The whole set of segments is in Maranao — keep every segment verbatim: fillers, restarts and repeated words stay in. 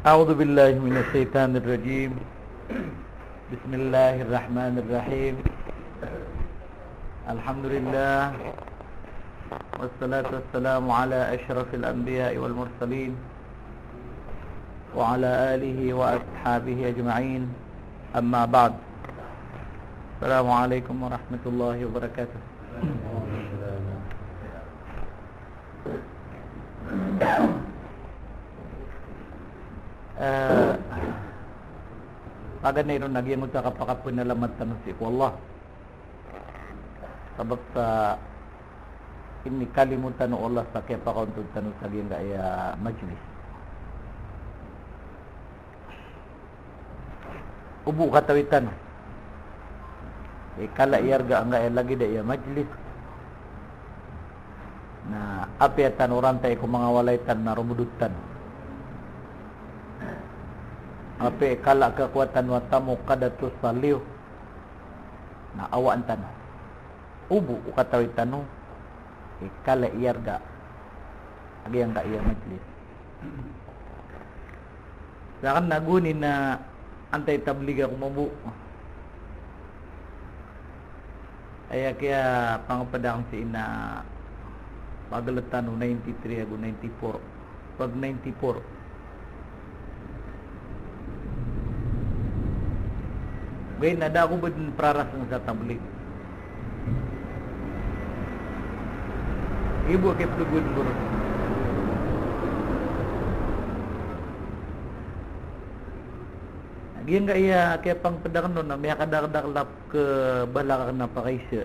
أعوذ بالله من الشيطان الرجيم. بسم الله الرحمن الرحيم. الحمد لله، والصلاة والسلام على أشرف الأنبياء والمرسلين، وعلى آله وأصحابه أجمعين. أما بعد. السلام عليكم ورحمة الله وبركاته. Eh, paganay ron a giyangkoto a kapakapanalamat tano sii ko Allah. Sabap sa inikalimo tano o Allah sa kiyapakaontod tano sa giyangkaya majlis. O bo katawi tano i kala i arga angkaya lagid aya majlis na apiya tano rantai ko manga walay tano na romodot tano. Apiya i kala kakowa tano a tamok kadato sa liyo na awaan tano. O bo o katawi tano i kala i arga a giyangkaya majlis. Saken na goni na antai tablig ako mambo. Aya kiyapangped aken sii na pageled tano ninety-three ago ninety-four. Pag ninety-four. Gay na da ako bo den praraseng sa tablig. Ibo a kiyaplegon ko ron. Giyangkaya kiyapangped aken on na miyakadakedakel a pkebalak aken a pakaisa.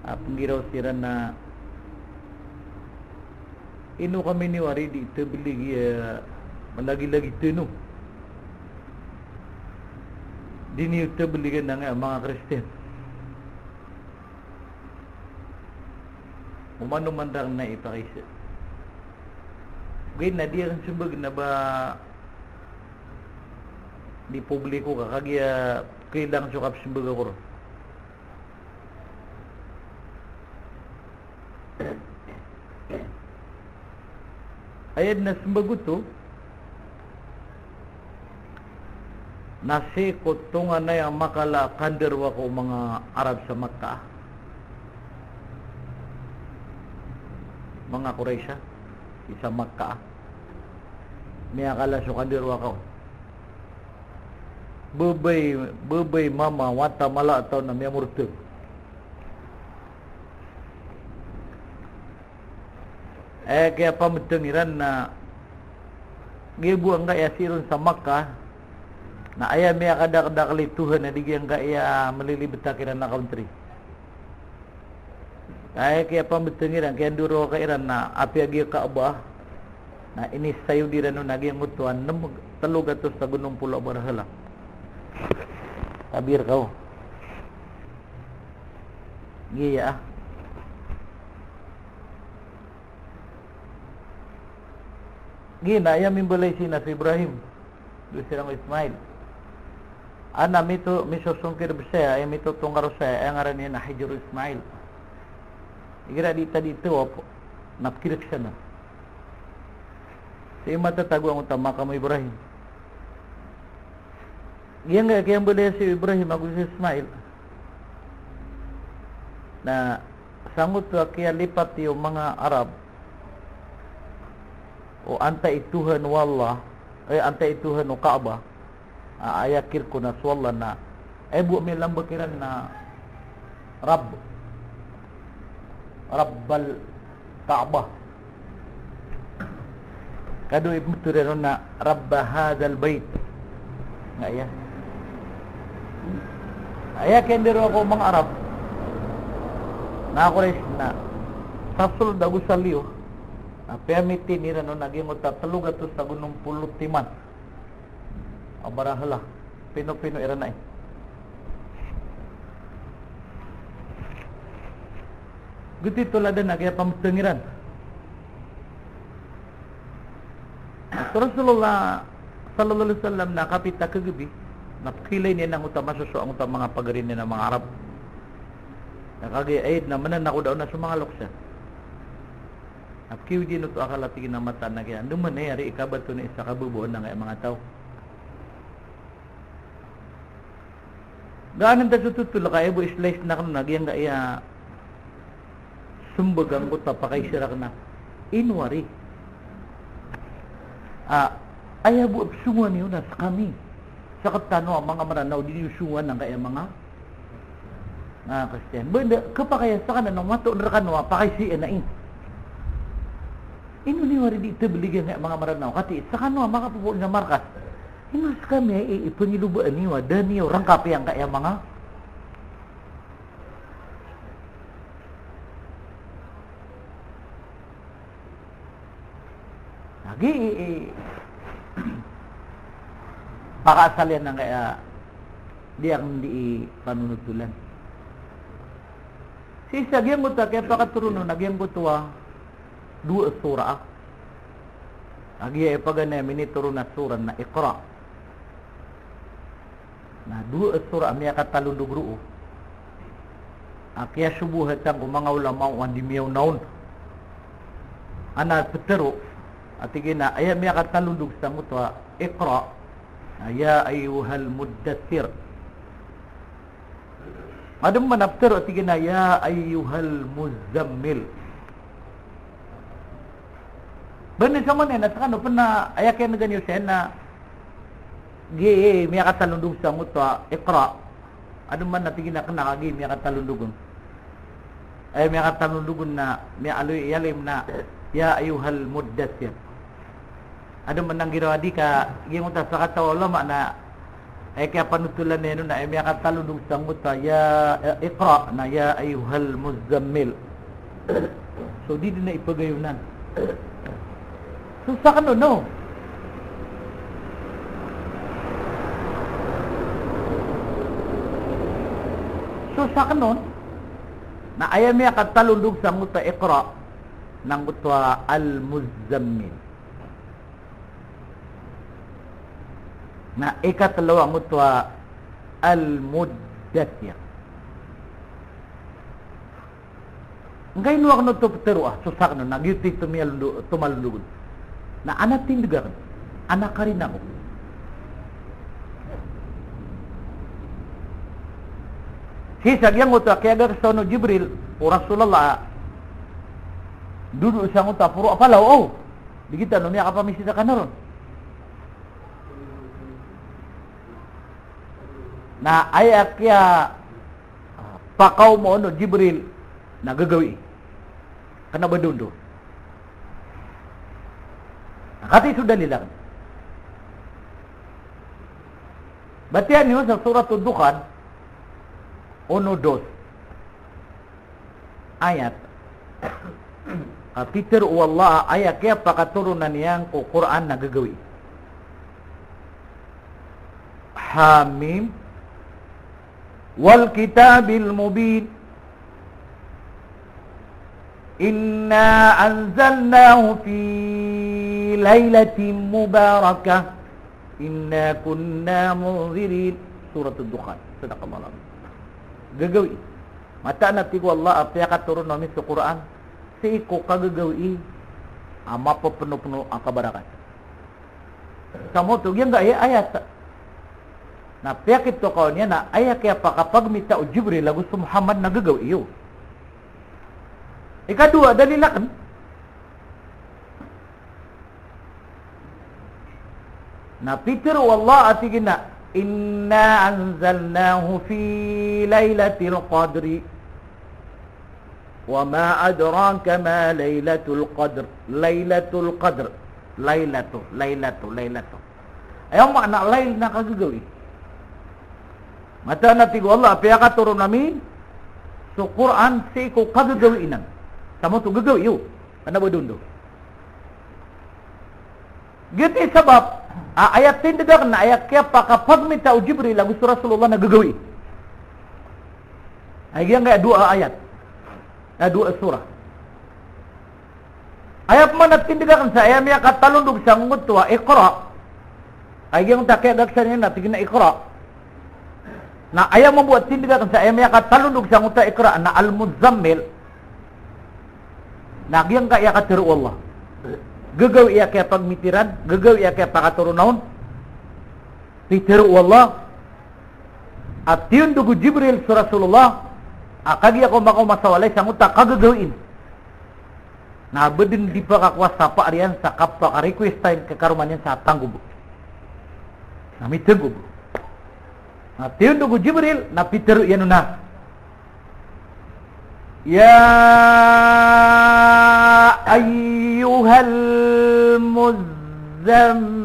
A penggiraw siran na ino kami niyo ari di tablig iya malagilagid tano. Di niyo tabligan angkaya manga Kristiyan. Omanoman raken na ipakaisa. Gay na di aken sembag na ba di publiko ka kagiya kailangan so kapsembag ako ron. Aya den a sembag oto na sii ko tonganay a makala a kandarowaka o manga Arab sa Makkah. Manga Quraysh, a, sii sa Makkah. Miyakala so kandarowaka on. Babay, babay, mama, wata, mala a taw na miyamorteg. Aya kiyapamedeng iran na giya bo angkaya sii ron sa Makkah na aya miyakadakedakel i Tuhan na di giyangkaya malilibetak iran a country. Aya kiyapamedeng iran, kiyandorowaka iran na apiya giya Kaaba na inisayod iran on a giyangkoto a nem, telo gatos ago nem polo a barahala. Tabi rka o. Giya, a. Giya na aya mimbalay sii na so Ibrahim. Dowa siran o Ismail. Ana mito, misosongkir bes aya, aya mitotongar o saya, aya ngaran iyan a Hijru Ismail. Igira di ta di tawaf, na pkirek siya na. Sii matatago angkoto a makam o Ibrahim. Giyangkaya kiyambalaya si Ibrahim ago si Ismail na sangkoto a kiyalipati o manga Arab o antai i Tuhan o Allah, eh, antai i Tuhan o Kaaba, a, aya kirek on na so Allah na, eh, bo a milambek iran na Rabb. Rabbal Kaaba. Kado i pembetowan iran on na Rabba hadhal bait. Nga iya. Aya kiyandorowaka o manga Arab na Quraysh na sasoled ago sa liyo na piyamitin iran on a giyangkoto a telo gatos ago nem polo timan a barahala. Pino-pino iran ai. Giyoto i toladan a kiyapamedeng iran. So Rasulullah sallallahu alaihi wasallam na kapita kagabi, na pkhailay niyan angkoto a masoso, angkoto a manga pagari niyan a manga Arab. Na kagiya aya dn a mananakod a on na so manga lokes. A pkiwjin oto a akal a tig iyan a mataan a giya andamanaya i kabaton i sa kababaan angkaya manga taw. Gaan ta so totol ka aya bo i slice na kano na giyangkaya smbag angkoto a pakaisir akn a ino ari. A, aya bo a psongowan iyo na skami, sktano a manga Mranaw di niyo songowan angkaya manga, manga Kristiyan. Ba anda khapakay a skano na mato rkano a pakaisir na i. Ino niyo ari di tablig angkaya manga Mranaw. Katii skano a makapopoon sa markas. Ino skami i, i, ipangilobaan iyo a da niyo rangkapi angkaya manga. Lagi i, i, pakaasal iyan angkaya di akn di i panonotolan. Sii sa giyangkoto a kiyapakatoron on a giyangkoto a dowa a surah. A giya i paganay a minitoron a surah na Iqra. Na dowa a surah a miyakatalondog roo a kiyasobohatan ko manga ulama o andi miyaona on. Ana ptero a tig iyan a aya miyakatalondog sangkoto a Iqra na ya ayyuhal muddathir. Adn man a ptero a tig iyan a ya ayyuhal muzzammil. Bani sa man iyan a skano pn a aya kiyan'ga niyo sa iyan na gii miyakatalondog sangkoto a Iqra. Adn man a tig iyan a kna ka gii miyakatalondog on. Aya miyakatalondog on na miyaaloy i alim na ya ayyuhal muddathir. Adn man a nggiraw a di ka giyangkoto a sakataw a ulama na aya kiyapanotolan iyan on na aya miyakatalondog sangkoto a ya, eh, Iqra na ya ayyuhal muzzammil. So di dn a ipagayonan. So sakn on, no? So sakn on na aya miyakatalondog sangkoto a Iqra na angkoto a Al-Muzzammil. Na ikatlo angkoto a Al-Muddathir. Ngkaino akn oto ptero a so sakn on na giyoto i tomiyalondo-, tomalondog on. Na ana tindg akn, ana karina ko. Sii sa giyangkoto a kiyagaksa on o Jibril o Rasulullah a dodo sangkoto a poro a palaw, o. Di kita no miyakapamisita ka na ron. Na aya kiyapakaoma on o Jibril na gagawii. Kna ba dondo. Na katii so dalil akn. Batiya niyo sa Suratud Dukhan, ono dos ayat. Ka pitharo o Allah a aya kiyapakatoronan iyan ko Qur'an na gagawii. Ha Mim. Wal kitabil mubin. Inna anzalnahu fi lailatin mubarakah. Inna kunna munzirin. Suratud Dukhan. Sadaqallahul azim. Gagawii. Mataan a tig o Allah a piyakatoron ami so Qur'an sii ko kagagawii a mapepnopno a kabarakat. Samoto giyangkaya ayat. Na piyakitokawan iyan a aya kiyapakapagmita o Jibril ago so Muhammad na gagawii iyo. Ikadowa a dalil akn. Na pitharo o Allah a tig iyan a, "Inna anzalnahu fi lailatil qadri. Wa ma adraka ma lailatul qadr." Lailatul qadr. Lailatu, lailatu, lailatu. Aya maana lail na kagagawii. Mataan a tig o Allah a piyakatoron ami so Qur'an sii ko kagagawii nan. Samoto gagawii iyo. Kna ba dondo. Giyoto i sabap a aya tindg akn na aya kiyapakapagmita o Jibril ago so Rasulullah na gagawii. Aya giyangkaya dowa a ayat. Na dowa a surah. Aya pman a tindg akn sa aya miyakatalondog sangkoto a Iqra. Aya giyangkoto a kiyagaksa niyan na tig iyan a Iqra. Na aya mambo a tindeg akn sa aya miyakatalondog sangkoto a Iqra na Al-Muzzammil. Na giyangkaya katharo o Allah. Gagawii a kiyapagmitiran, gagawii a kiyapakatoronan. Pitharo o Allah a tiyondog o Jibril so Rasulullah a kagiya ko makaoma sa walay sangkoto a kagagawii. Na ba dn di pakakowa sa pariyan sa kapakarequestan ka karoma niyan sa tanggob. Na mitanggob. Na tiyondog o Jibril, na pitharo iyan on a, "Ya ayyuhal muzzammil."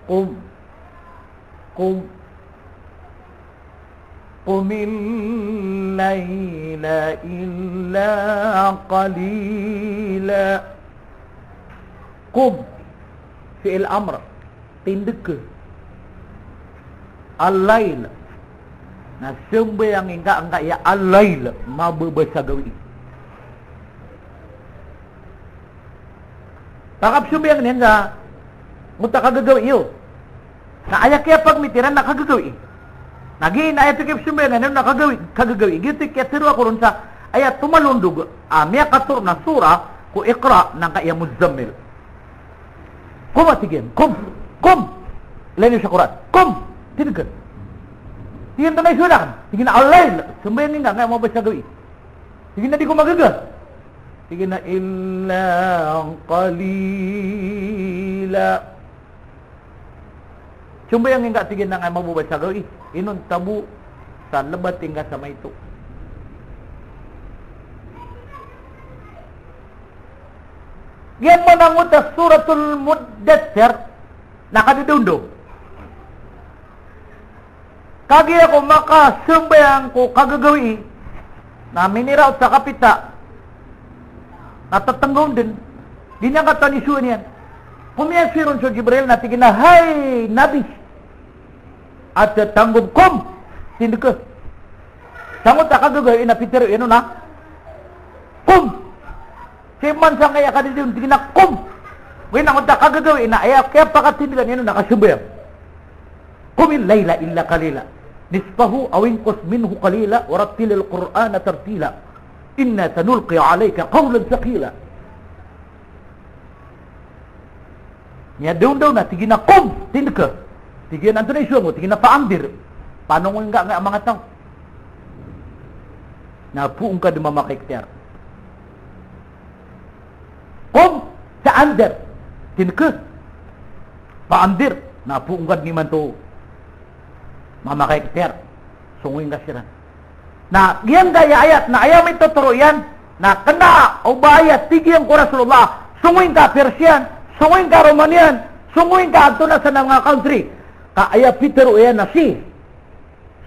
Qum. Qum. Qumil layla illa qalila. Qum. Fi'il amr. Tindeg ka. Al-layl. Na sambayang ingka, ingka iya al-layl. Mababa sa gawii. Pakapsambayang niyan sa, ngkoto a kagagawii iyo. Na aya kiyapagmitiran na kagagawii. Na giya aya pikipsambayangan na kagagawii, kagagawii. Giyoto i kiyatharo ako ron sa aya tomalondog a miyakatoron a surah ko Iqra na angkaya Muzzammil. Qum a tig iyan, qum, qum. Ilay niyo sa Qur'an, qum. Tindeg ka. Tig iyan, antonaa i sowaan akn? Tig iyan a al-layl. Sambayang ingka, angkaya mababa sa gawii. Tig iyan a di ko magaga. Tig iyan a illa qalila. Sambayang ingka, tig iyan, angkaya mababa sa gawii. Inonta bo sa lebat ingka sa maito. Giya maana ngkoto a Suratul Muddathir na kadadaondaw. Kagiya ko makasambayang ko kagagawii, na miniraot sa kapita, na tatanggaw dn, di niyan katawan i sowaan iyan. Komiyasoy ron so Jibril na tig iyan a, hay Nabi, a tatanggob, qum, tindeg ka. Sangkoto a kagagawii na pitharo iyan on a, qum. Sii man sangkaya kadadaon, tig iyan a, qum. Oway, na angkoto a kagagawii na aya kiyapakatindegan iyan on na kasambayang. Qumil layla illa qalila. Nisfahu aw inqus minhu qalila wa rattilil Qur'ana tartila. Inna sanulqi alayka qawlan thaqila. Miyadaondaw na tig iyan a, qum, tindeg ka. Tig iyan a, antonaa i sowaan ko? Tig iyan a, fa andhir. Panongowi ngka angkaya manga taw. Na poon ka dn mamakay ikhtiyar. Qum, fa andhir. Tindeg ka. Fa andhir. Na poon ka dn imanto mamakay ikhtiyar. Songowi ngka siran. Na giyangkaya ayat na aya mitotoro iyan na kna o ba aya tig iyan ko Rasulullah, songowi ngka Persian, songowi ngka Romanian, songowi ngka antonaa sa manga country. Ka aya pitharo iyan na sii.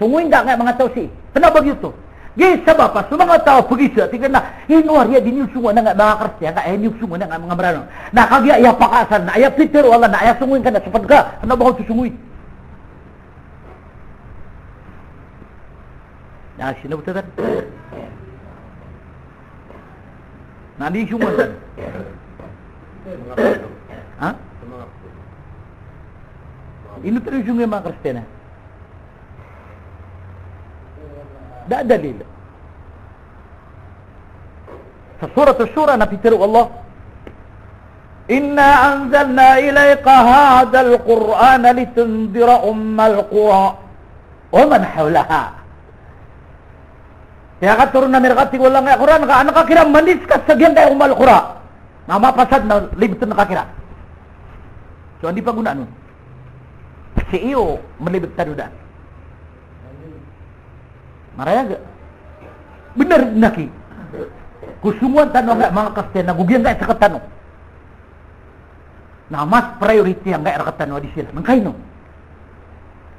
Songowi ngka angkaya manga taw sii. Kna ba giyoto? Giya sabap a so manga taw a pagisa, tig iyan a, ino a riya di niyo songowan angkaya manga Kristiyan, ka aya niyo songowan angkaya manga Mranaw. Na kagiya aya pakaasal na aya pitharo o Allah na aya songowi ngka na so pd ka, kna ba oto songowi. Na sino ba tatan? Na di songowan tano. Ha? Ino tano songowi a manga Kristiyan a? Da a dalil. Sa Surat Ash-Shura na pitharo o Allah, "Inna anzalna ilayka hadhal Qur'ana litundhira ummal qura wa man hawlaha." Piyakatoron ami rka, tig o Allah, angkaya Qur'an ka an ka kiran mandiskas sa giyangkaya Ummal Qura. Na mapasad na libetn ka kiran. So andi pagonaan on. Sii o malibet tano daan. Marayag. Bnar na ki. Ko songowan tano angkaya manga Kristiyan na go giyangkaya sktano. Na mas priority angkaya rktano a di siran. Angkaino?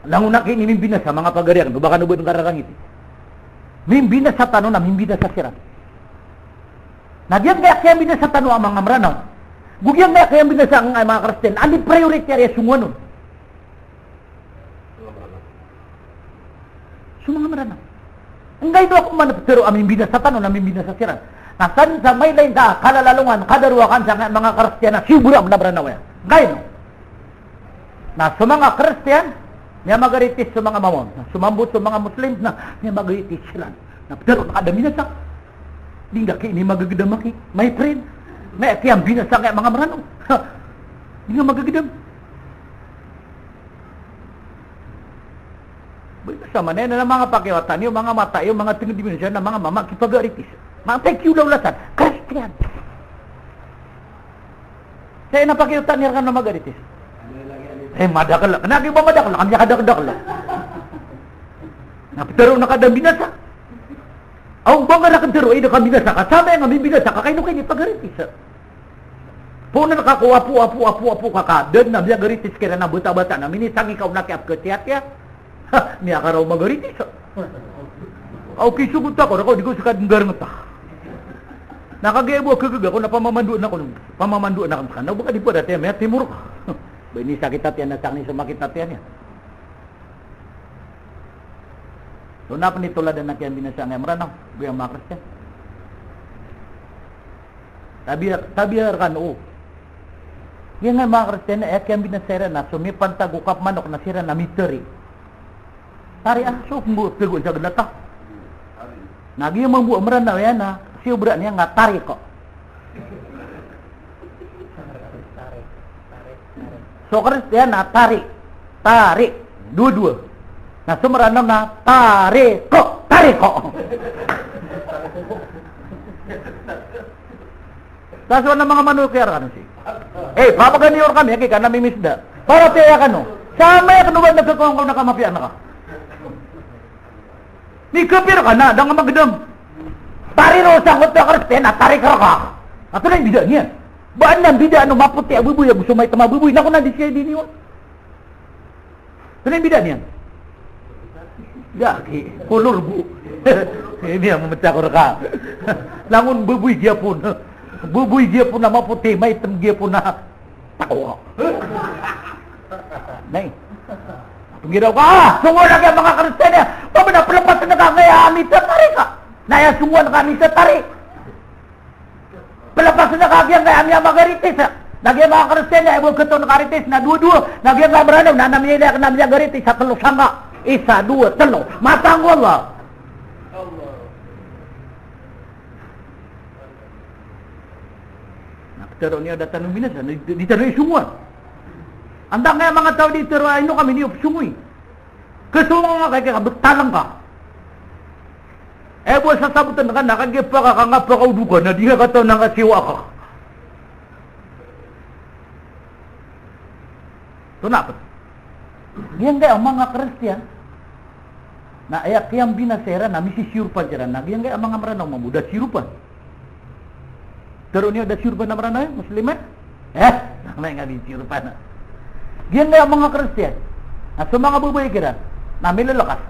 Langon a ki ini mimbinasa manga pagari akn, o ba kano bo dn kararangiti. Mimbinasa tano na mimbinasa siran. Na giyangkaya kiyambinasa tano a manga Mranaw, go giyangkaya kiyambinasa angkaya manga Kristiyan, andi priority a riya songowan on? So manga Mranaw. Angkaino ako man pitharo a mimbinasa tano na mimbinasa siran? Na san sa mailay sa kalalalongan, kadarowakan sa angkaya manga Kristiyan a siyoboram na Mranaw aya. Angkaino? Na so manga Kristiyan, miyamagaritis so manga mamon. Na so mambo so manga Muslim, na miyamagaritis siran. Na pitharo na ka da minasa. Di nga ki ini magagedam aki, my friend. Na aya kiyambinasa nga manga Meranaw. Ha. Di nga magagedam. Ba, sama na manga pakiwatan iyo, manga mata iyo, manga tenged di minasa na manga mama kipagaritis. Manga pekiyolawlasan, Kristiyan. Saya na pakiwatan iyo rkano magaritis. Eh, madakel. Kena ki ba madakel, kami ka dakel-dakel. Na pitharo na ka da mbinasa. Aw, ba nga raken tharo, eh, da ka mbinasa ka. Samaya nga mimbinasa ka, kaino ka ini pagaritis. Poon ka ko apo, apo, apo, apo ka, ka da dn a miyagaritis kiran a bata-bata na minisangi ka on a kiyapketiyatiya. Ha, miyakaraw magaritis. Aw, kisogot ako rka, di ko ska dn garngeta. Na kagiya bo a kagaga ko na pamamandoan ako, pamamandoan ako ska. Na o ba ka di paratiyaya, miyatimor ka. Ba ini sakit ati niyan na sakn i somakit ati niyan. So na pn i toladan a kiyambinasa nga Meranaw, giyangkai a manga Kristiyan. Tabiya, tabiya rkano. Giyangkai a manga Kristiyan, aya kiyambinasa iran na so mipantag o kapmanok na siran na mitari. Tari a, so mbo tagoan sa gelata. Na giya mambo a Meranaw iyan na siyobraan iyan nga tari ko. So Kristiyan na tari. Tari. Dowa-dowa. Na so Meranaw na tari ko. Tari ko. Taso na manga mano kiyar kano si. Eh, papaganiyo rkami, aki ka na mimisda. Paratiyaya kano. Samaya kano ba nagkakawan ka na kamapiyaan ka. Ni kapir ka na, da nga magedam. Tari ron sa ngot a Kristiyan, a tari ka rka. Antonaa i mbida niyan? Ba adn a mbida o mapoti a baboy ago so maitem a baboy? Na ko na di siya di niyo. Antonaa i mbida niyan? Da ki, kolor bo. Ini a mameta ko rka. Langon baboy giyapon. Baboy giyapon a mapoti, maitem giyapon a Takowa. Nay. Pnggiraw ka, ah, songowan aki a manga Kristiyan iyan. Ba man a pelepasen ka angkaya a mitari ka. Na aya songowan ka a mitari. Pelepasen ka a giyangkaya a miyamagaritis. Na giyangkaya a manga Kristiyan iyan, aya bo a ketoon ka a ritis, na dowa-dowa. Na giyangkaya a Meranaw, na, na miyailay aken a miyagaritis a telo sangka. Isa, dowa, telo. Mataan ko Allah. Na ptharoon iyo a da tano minasa, na di, di tano isongowan. Antaa kaya manga taw di tharoa, ino kami niyo psongowi. Kasongowan ka kaya kabetalan ka. Eh, bo sasabotan ka na kagiya paka ka nga pakaodo ka, na di ka kataw na nga siwa ka. Tonaa pn. Giyangkaya a manga Kristiyan. Na aya kiyambinasa iran na misisiyorpan siran. Na giyangkaya a manga Meranaw mambo da siyorpan. Tharoon iyo da siyorpan a Meranaw, Muslim, eh? Eh, na nga di siyorpan. Giyangkaya a manga Kristiyan. Na so manga babay kiran na milelekas.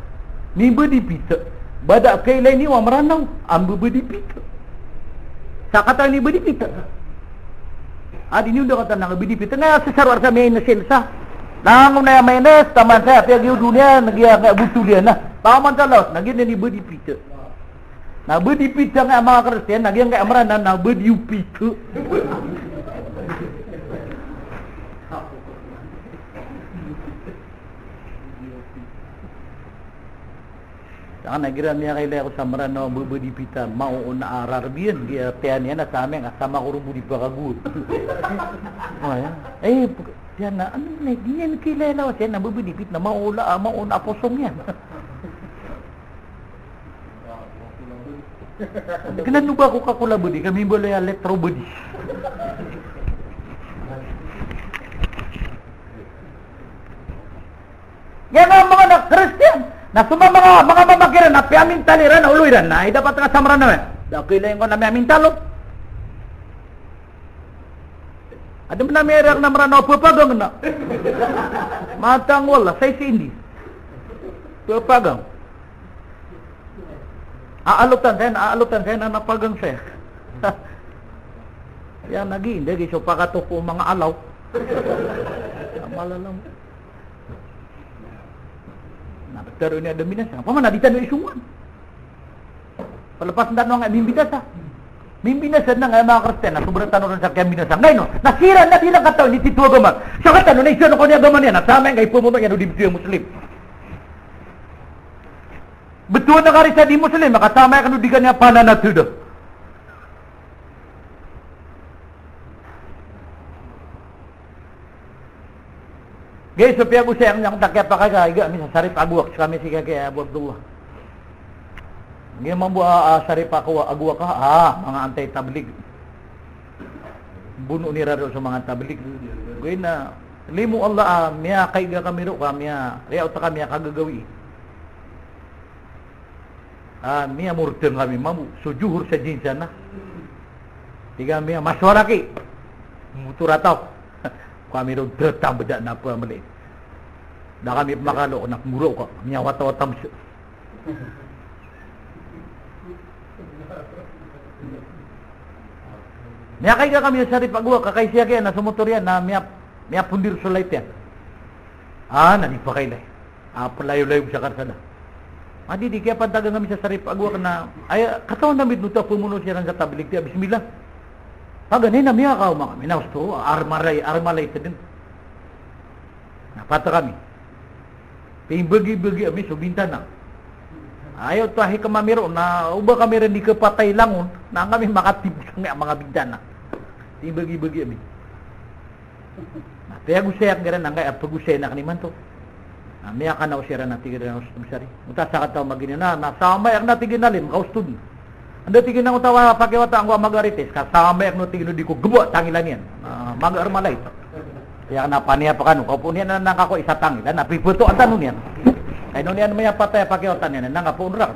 Mibadipita. Ba da kailay niyo a Meranaw a mbabadipita. Sakataw i badipita. A di niyo da katawan a badipita. Nga sasaro sa may inesensa. Langon aya may ines, taman saya, apiya giya o doniya, na giya nga botol iyan na. Taman sa lawas, na giya i badipita. Na badipita nga a manga Kristiyan, na giyangkaya a Meranaw na badiyopita. Sangkanan igira miyakailay ako sa Meranaw a babadipita, maoona a rarb iyan, giya tiyan iyan a samaya nga sama ko ron bo di pakagowa. Aya. Eh, tiyan na, ano na, di niyan kailay lawas iyan a babadipita na maoona, ah, maoona a posong iyan. Kena no ba Coca-Cola badi, kami mbaloy a litro badi. Giya nga manga Kristiyan. Na so manga, manga mama kiran na piyamintal iran a olo iran na, ay dapat ka sa Meranaw, eh. Da ko ilay ngka na miyamintal, o. Adn a miyailay a Meranaw a papagang na. Mataan ko Allah, sa isi indi. Papagang. Aalotan saya, aalotan saya na napagang saya. Aya lagi, indi, giya so pakatoko o manga alaw. Malalaw. Na ptharoon iyo a da minasa. Opama na di tano isongowan. Pelepasen tano angkaya mimbinasa. Mimbinasa na angkaya manga Kristiyan, na sobra tano ron sa kiyambinasa. Angkaino? Na siran na di iran katawi, di tito agama. Sa katano na isa na ko ni agama niyan, na samaya angkai pamono iyan o di bitoya Muslim. Betowan ka ari sa di Muslim, makasamaya kano di kaniyan pananateda. Gay, so piyagosay akn iyan, ta kiyapakaiga ami sa Sharif Agwak, so kami si kaki Abu Abdullah. Gay mambo a, a, Sharif Agwak, Agwak a, a, manga anti-tablig. Bonoon iran roo so manga tablig. Gay na, limo Allah a, miyakaiga kami roo ka, miya, riyaot kami a kagagawii. A, miyamorteng kami mambo, so Johor sa Jinsan na. Tig ami a, mas waraki. Motor a taw. Kami ron tetambeda na pemeli. Da kami pmakalo, na pemoro ka. Miyawatawata mesa. Miyakaiga kami sa Sharif Agwak, ka kay siya kiyan, na so motor iyan, na miya, miyapondir so light iyan. A, na di pakailay. A, pelayo-layo sa karsada. A, di, di kiyapantagan kami sa Sharif Agwak na, aya, katawan ami den oto a pamono siran sa tablig, tiya bismillah. Paganay na miyakaoma kami, na osto, armalay, armalay teden. Na pata kami. Pimbagi-bagi ami so bintana. Aya oto a hikmah ami roo, na oba kami ron di kepatay langon, na kami makatibo sangkaya manga bintana. Pimbagi-bagi ami. Na piyagosay akn iran angkaya pagosay akn imanto. Na miyakanaw siran na tig iran a, "Ustadh Sari, ota sakataw magini na, na samaya akn na tig iran alim ka ustadh." Anda tig iran oto a pakiwata anggo a mag-aritis, ka samaya akn na tig iran di ko geba tangilan iyan. Na mag-armalay. Aya na paniya pa kano, kapoon iyan na nangkako isa tangilan, na pipotoan tano niyan. Kay ino niyan miyapatay a pakiwata niyan, na nangkapoon rak.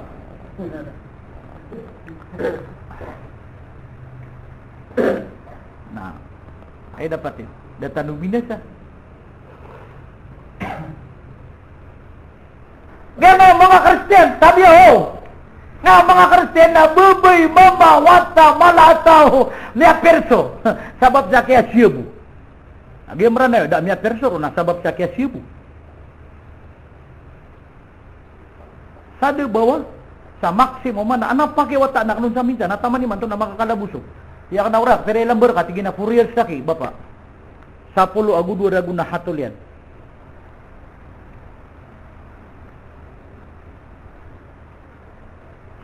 Na, ay dapat iyan. Da tano binasa. Gana manga Kristiyan, tabiya ho. Na manga Kristiyan na babay, mama, wata, mala a taw, miyaperso. Sabap sa kiyasiyabo. Agi Meranaw, da miyaperso ron na sabap sa kiyasiyabo. Sa da bawa, sa maximum man, ana pakiwata na kano sa minsan, na taman imanto na makakalaboso. Iya kna orak, pira i lambar ka, tig iyan a four years aki, bapa. Sapolo ago dowa ragon a hatol iyan.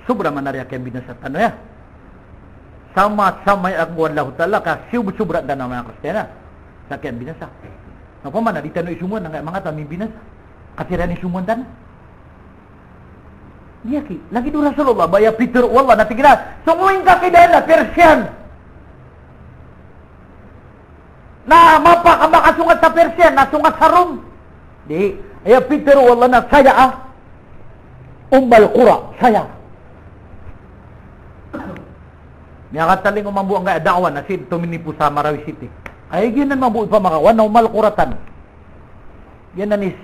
Sobra man ari a kiyambinasa tano, ya. Sama-sama iyan ko Allahu Ta'ala, ka siyob-sobra tano a manga Kristiyan, ya. Sa kiyambinasa. Na opama na di tano isomowan angkaya manga taw a mimbinasa. Ka siran i isomowan tano. Di aki, lagid o Rasulullah, ba aya pitharo o Allah na tig iyan a, songowi ngka kidaan a Persian. Na mapa ka makasongat sa Persia, na songat sa Rom. Di, aya pitharo o Allah na saya a Ummul Qura, saya. Miyakatalingoma mambo angkaya da'wah na sii tominipo sa Marawi City. Aya giyanan mambo ipamakawan na Ummul Qura tano. Giyanan i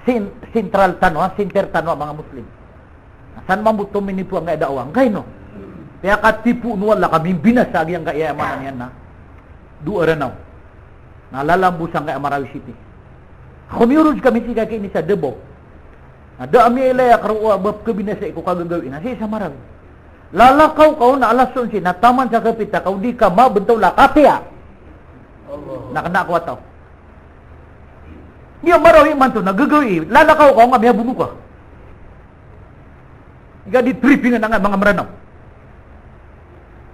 sin-, sentral tano, ha, center tano a manga Muslim. San mambo tominipo angkaya da'wah, angkaino. Piyakatipo o Allah ka mimbinasa a giyangkaya maana niyan na dowa Ranaw. Na lalambo sangkaya Marawi City. Komiyoros kami sii ka kiini sa Davao. Na da ami ilaya karoo a ba kabinasai ko kagagawii na sii sa Marawi. Lalakaw ka on a alas onse na taman sa kapita ka o di ka mabentaw la kapiya. Na kna ko a taw. Di a Marawi imanto na gagawii, lalakaw ka on ka miyabono ka. Iga di tripping angkaya manga Meranaw.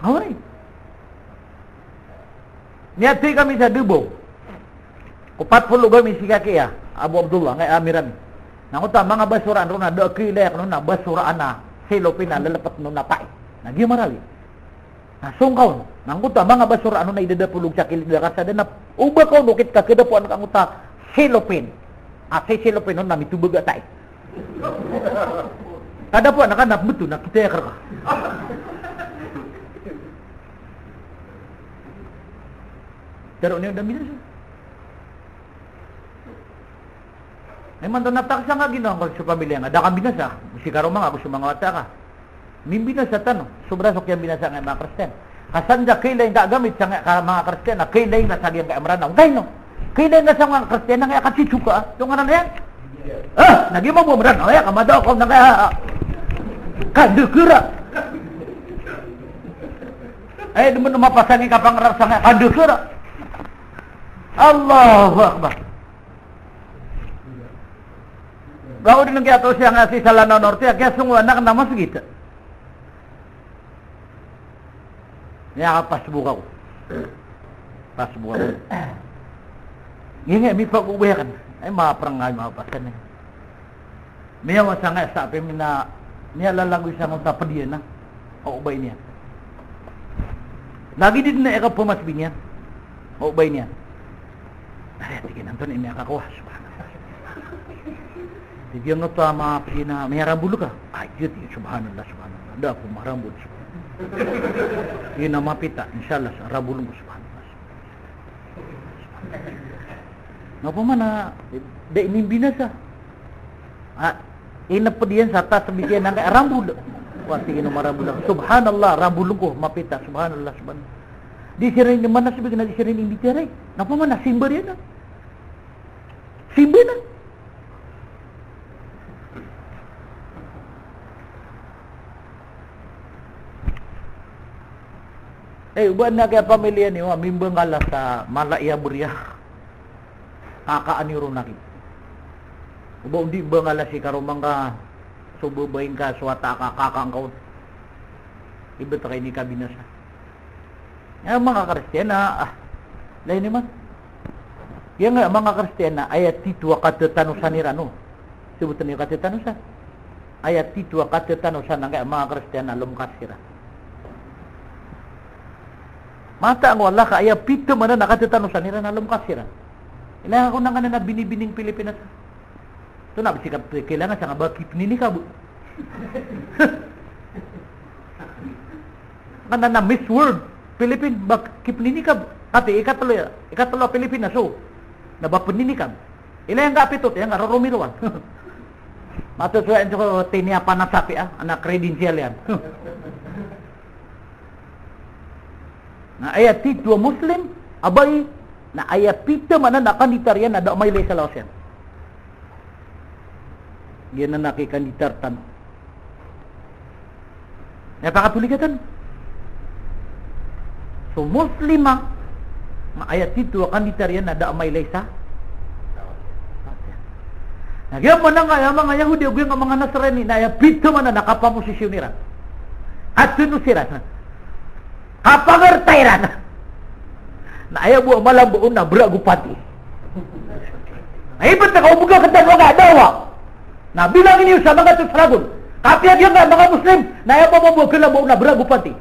Away. Miyatay kami sa Davao. Ko pat polo gawii mi sii ka kiya, Abu Abdullah, angkaya amir ami. Na angkoto a manga basoraan ron na da a kailay akn on na basoraan a cellophane a lalapat on a pai. Na giya Marawi. Na song ka on, na angkoto a manga basoraan on na idadapolog sa kilid a karsada na oba ka on okit ka kadapoan ka angkoto a cellophane. A, si cellophane on na mitobag a tai. Kadapoan ka na pmbto na kitaya ka rka. Tero niyo da minsan. Imanto na taksa nga ginawa ngka so pamilya nga, da ka mbinasa, si karoma nga, ago so manga wata ka. Mimbinasa tano, sobra so kiyambinasa angkaya manga Kristiyan. Ka san sa kailay ngka a gamit sangkaya manga Kristiyan, na kailay ngka sa giyangkaya Meranaw. Angkaino? Kailay ngka sa manga Kristiyan, angkaya katsitsoka, so ngaran iyan? Ah, na giya mambo a Meranaw, aya, ka madaw ka on angkaya, ah, ah. Kandekera. Ay, di mo na mapasang i kapangarap sa nga kandusura. Allahu Akbar. Bago din ang kiyatao siya nga si Salana Norte, kaya sungo anak na masgit. Niya ka pasbuk ako. Pasbuk ako. Ngiya, mipag-ubayakan. Ay, maparang nga, mapasan eh. Miyawa sa nga sa api mina, miyalalagoy sa ngonta pediyan na. O, obay niyan. Lagi di na ika pumas biniyan. O, obay niyan. Ay, tig iyan, antonaa i miyakakowa, subhanallah. Tig iyan, antonaa i miyarambol ka? Ay, tig iyan, subhanallah, subhanallah. Da ako marambol, subhanallah. Tig iyan a mapita, inshallah, sa rambol ko, subhanallah. Nga pman a, da inimbinasa. A, ineped iyan sa tas, bitiyan angkai a rambol. Wa, tig iyan a marambol ako. Subhanallah, rambol ko, mapita, subhanallah, subhanallah. Di siran inimanas, bigyan na di siran inimbitiyarai. Nga pman a, simba iyan a. Simba na. Eh, o ba na kiyapamiliya niyo a mimbangala sa mala i a beriya. Kakaan iyo ron aki. O ba o di mbangala si karoma ngka, so babay ngka, so wata ka, kakaan ka on. Ibt ka inikabinasa. Aya manga Kristiyan a, ah, lagid iman. Aya nga manga Kristiyan a aya tito a katetanosan iran, o. Sebotn iyo katetanosan. Aya tito a katetanosan angkai a manga Kristiyan a lomkas iran. Mataan ko Allah ka aya pito man a katetanosan iran a lomkas iran. Ilaya ko na nga na binibining Pilipinas. Tonaa bes i kapekilala sa nga ba kipninikab. Nga na, na Miss World Philippine ba kipninikab. Kati ikatlo iya, ikatlo a Pilipinas, o. Na ba pninikab. Ilaya nga pito, tig iyan nga roromirowan. Mato so iyan so tiniyapan a sapi a, ana credential iyan. Na aya tito a Muslim a bai, na aya pito man a kanditar iyan na da a mailay sa lawas iyan. Giyanan a kikanditar tano. Na pakatoliga tano. So Muslim a, na aya tito a kanditar iyan na da a mailay sa. Na giya man angkai a manga Yahudi, ago giya manga Nasrani, na aya pito man a kapaposisyon iran, katenos iran, kapangarta iran, na aya bo a mala bo on na bera ago panti. Na ibt ka o bega ketano angkai a da'wah. Na bilangin iyo sa manga to sa ragon. Kapiya giya angkai a manga Muslim, na aya bo a mala bo on na bera ago panti.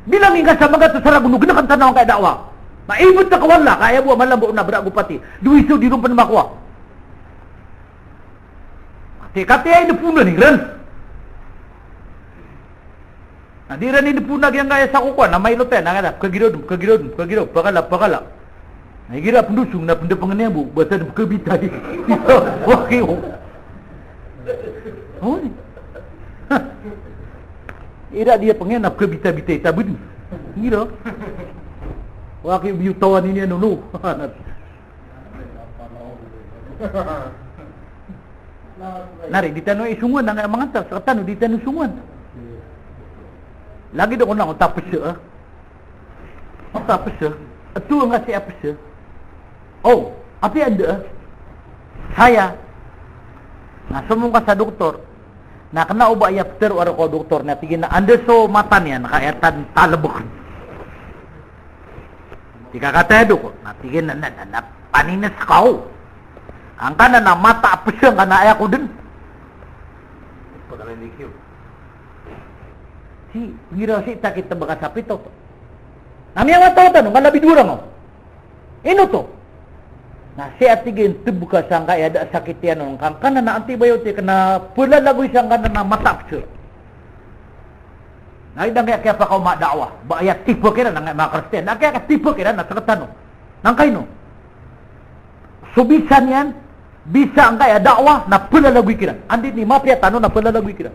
Bilangin ka sa manga to sa ragon o geneken tano angkai a da'wah. Na ibt ka o Allah ka aya bo a mala bo on na bera ago panti. Dowa i so di ron pen makowa. Ati, kapiya inepona iran. Na di iran inepona giya angkai a sa kokowan, na mailot iyan, na kata, pekagiraw den, pekagiraw den, pekagiraw, pakala, pakala. Na igira pendosong, na pendepengen iyan bo, basa den pekabitay. Wa ki o. O, ni. Ira di iya pengen, na pekabitay-bitay, tabed. Igira. Wa ki o, biyotawan ini, ano, no. Na ri, di tano isongowan angkai a manga ta, sekatano di tano songowan. Lagid o ko na, o tapes, a. O tapes, a. Ito nga si apes. O, apiya anda, a. Saya. Na somong ka sa doktor. Na kena o ba aya petero a roo ko doktor, na tig iyan a anda so mata niyan, na ka aya tan talebek. Tig ka kataya doko, na tig iyan a, na, na, na, panines ka o. Angkanan a mata a pesa ngka na aya ko den. Si, igira si takit tebek a sapit oto. Na miyawata-wata no, ngka na bidowa rang o. Ino oto? Na si a tig iyan tebek a sangkaya da a sakit iyan on, angkanan a antibiotic na pelalagoy sangkanan a mata a pesa. Na aya da ngka kiyapakaoma a da'wah, ba aya tibek iran angkaya manga Kristiyan, na aya kiyatibek iran na sekatano. Na angkaino? So bisa niyan, bisa angkaya da'wah na pelalagoy kiran. Anda i mapiya tano na pelalagoy kiran.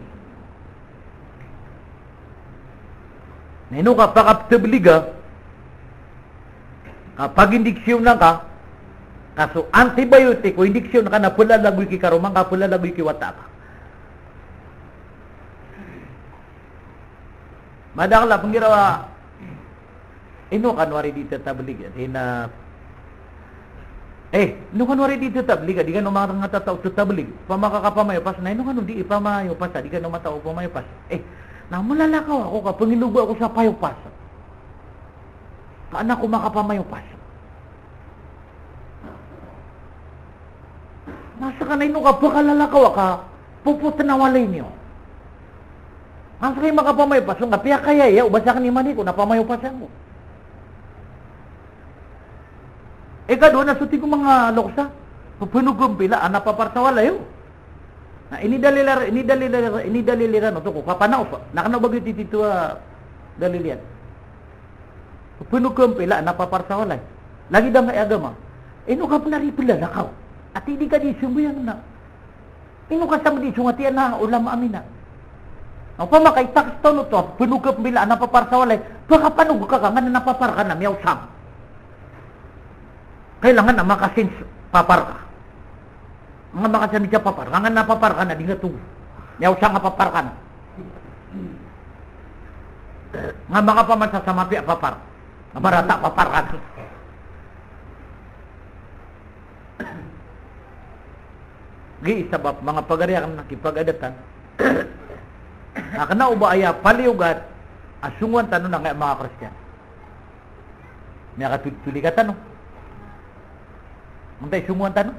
Na ino ka pakaptebeliga, kapag-indiksyon angka, ka so antibiotic o indiksyon ka na pelalagoy ki karoma ngka, pelalagoy ki wata ka. Madakl a pnggiraw a, ino kano ari di tatablig, ati na, eh, ino kano ari di tatablig, di kano manga tataw tatablig. Opama ka kapamayopas, na ino kano di ipamayopas, di kano matao pamayopas. Eh, na malalakaw ako ka pngiloba ako sa payopas. Ka an ako makapamayopas. Na skaniyan ino ka pkalalakaw a ka popot na walay niyo. Nga skay makapamayopas, nga piyakayaya o ba sakn i mani ko na pamayopasan ko. Ikadowa na so tig o manga loks a, pphanoga mpila a napapar sa walay o. Na inidalil iran, inidalil iran, inidalil iran oto ko kapanaopa. Na kna o ba giyoto i tito a dalil iyan. Pphanoga mpila a napapar sa walay. Lagid angkai a agama. Ino ka pn ari plalakaw? Ati di ka di sambayang na. Ino ka sa mdi so ngati ana ulama ami na. Na opama ka itaks tano oto, pphanoga mpila a napapar sa walay. Pkapanoga ka ka, nga na napapar ka na miyaosang. Kailangan a makasinsi papar ka. Nga makasinsi papar ka, nga na papar ka na di nga togo. Miyaosang a papar ka na. Nga makapamansa sa mapiya a papar. Nga marata a papar ka na. Gi sabap manga pagari akn na kipagadatan. Na kna o ba aya paliyogat a songowan tano na angkai a manga Kristiyan. Miyakatotoli ka tano. Antaa i songowan tano?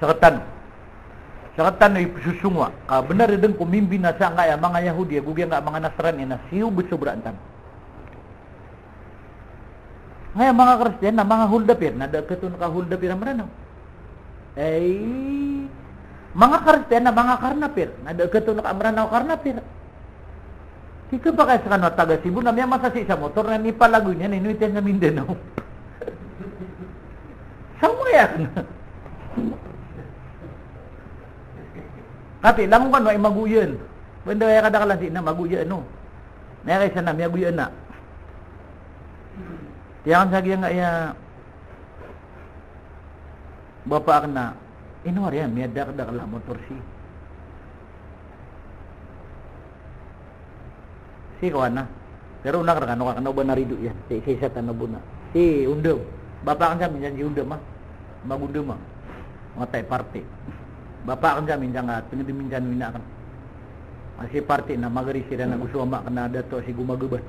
Sktano. Sktano i pzosongowa. Ka bnar dn ko mimbinasa angkai a manga Yahudi ago giyangkai a manga Nasrani na siyobraan tano. Angkai a manga Kristiyan na manga Holdapir, na da khatoon ka Holdapir a Mranaw. Ay, manga Kristiyan na manga Karnapir, na da khatoon ka Mranaw Karnapir. Di ka ba kaya skano a taga Cebu na miyamasa sii sa motor na inipalagoy niyan, inowit iyan sa Mindanao. Samaya. Kati, langon kano a imagoyan. Banda aya kadaklan sii na magoyan, no? Na aya kaisa na miyagoyan na. Tiyakan sa giyangkaya bapa akn na, ino ari a miyadakdakl a motor sii. Sii ko ana. Pero onak rkano ka kna o ba narido iyan. Sii, sii sa tano bo na. Sii Ondam. Bapa akn sa minsan sii Ondam a. Mag-Ondam a. Matay parti. Bapa akn sa minsan ka, tngd minsan o ina akn. A sii parti na magari siran ago so ama akn na dato sii Gumagaban.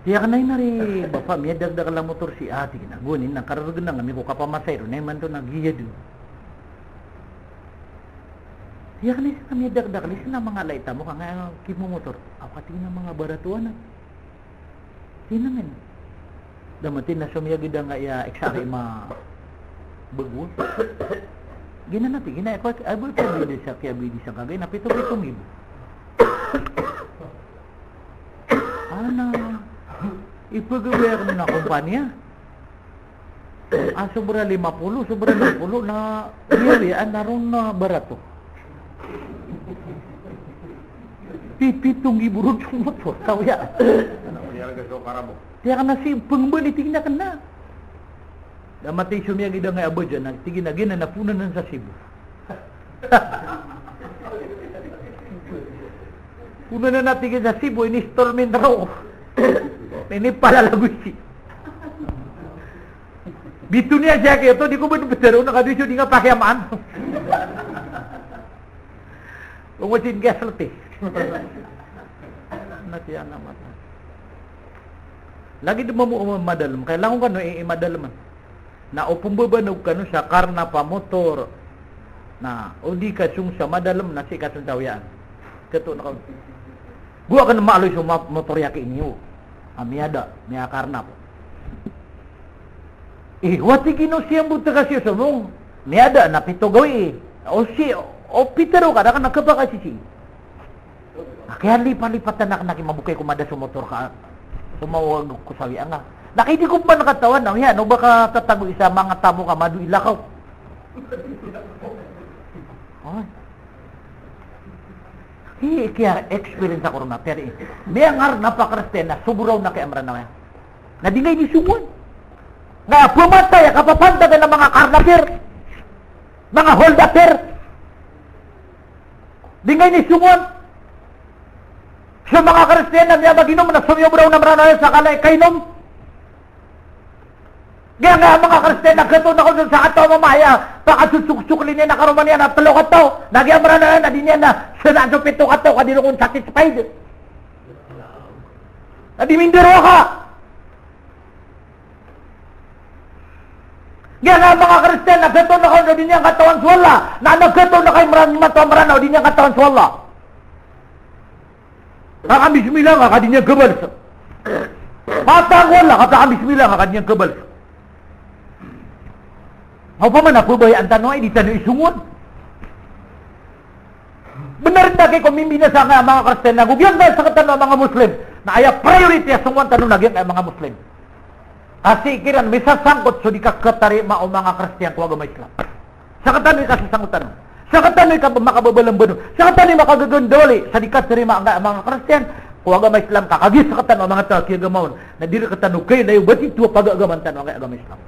Tiyakan a ina ari, bapa, miyadakdakl a motor sii, a, tig iyan a, gowani na karargn ami ko kapamasahero na imanto na giya dn. Tiyakan a isa na miyadakdakl, isa na manga lai tamok angkai a kimomotor. Aw, ka tig iyan a manga barato anan. Tig iyan a man. Da matin na somiyagid angkai a X R M a bago. Giyanan a tig iyan a, ay, ba, kiyabidi sa, kiyabidi sa kagay na pito, pito nggibo. Ana, ipagabay akn a kompanya. A, sobra lima polo, sobra lima polo na, iya, iya, ana ron na barato. Pi-, pito nggibo ron so motor, taw iya. Tiyakan a sii pngbali, tig iyan a kna. Da matin somiyagid angkai a bajan, na tig iyan a giyanan na poon anan sa Cebu. Poon anan a tig iyan sa Cebu, in-installment roo. Inipalalagoy sii. Bitoon iyan sii a kiyoto, di ko ba ptharoon a kadoy so di nga pakiyamaan. Ongo sii nga slti. Na tiyan a mata. Lagid mambo madalm, kailangan kano i, i madalman. Na o pmbabanog kano sa karnap a motor. Na o di ka song sa madalm na sii ka song sa wiyaan. Khatoon ka. Go akn maaloy so ma-, motor iyaki niyo. A miyada, miyakarnap. Eh, wati gino siyambot ka siyo somong. Miyada na pito gawii. O si, o pitharo ka, da kna khapakasisii. Na kiyalipalipatan akn a kimabokay ko mada so motor ka, somawag ko sa wiyaan nga. Na kay di ko pman katawan a, aya, ano ba katatago isa manga tamok a mado i lakaw. Oy. Hi, kiya-experience ako ron a, pero, eh, miyangarnap a Kristiyan na sobra on a kiyaamran a, aya. Na di nga inisongowan. Nga pmatay a kapapantagan a manga karnapir. Manga holdapir. Di nga inisongowan. So manga Kristiyan na miyamaginom na somiyobraw na Mranaw sa kala i kainom. Giyangkaya manga Kristiyan na khatoon ako sa kataw a mama aya, pakasosoksokli niyan a karoma niyan a telo kataw. Na giya Mranaw na di niyan na sanaan so pito kataw ka di ron kon satisfied. Na di mindarowaka. Giyangkaya manga Kristiyan na khatoon ako na di niyan katawan so Allah. Na, na khatoon ako i Mranaw, imanto a Mranaw, di niyan katawan so Allah. Ka kambismillah nga ka di niyan kabalsa. Mataan ko Allah, ka kambismillah nga ka di niyan kabalsa. Opama na pabayaan tano a di tano isongowan. Bnar dn a kiko mimbinasa angkaya manga Kristiyan ago giyangkaya sktano a manga Muslim. Na aya priority a songowan tano na giyangkaya manga Muslim. Ka sii kiran misasangkot so di kakhatarima o manga Kristiyan ko agama Islam. Sktano i kasasangkotan on. Sktano i kab-, makababalamban on. Sktano i makagagandawali sa di katarima angkaya manga Kristiyan ko agama Islam ka kagiya sktano a manga taw a kiyagama on. Na di rktano kailayo ba tito a pagagaman tano angkaya agama Islam.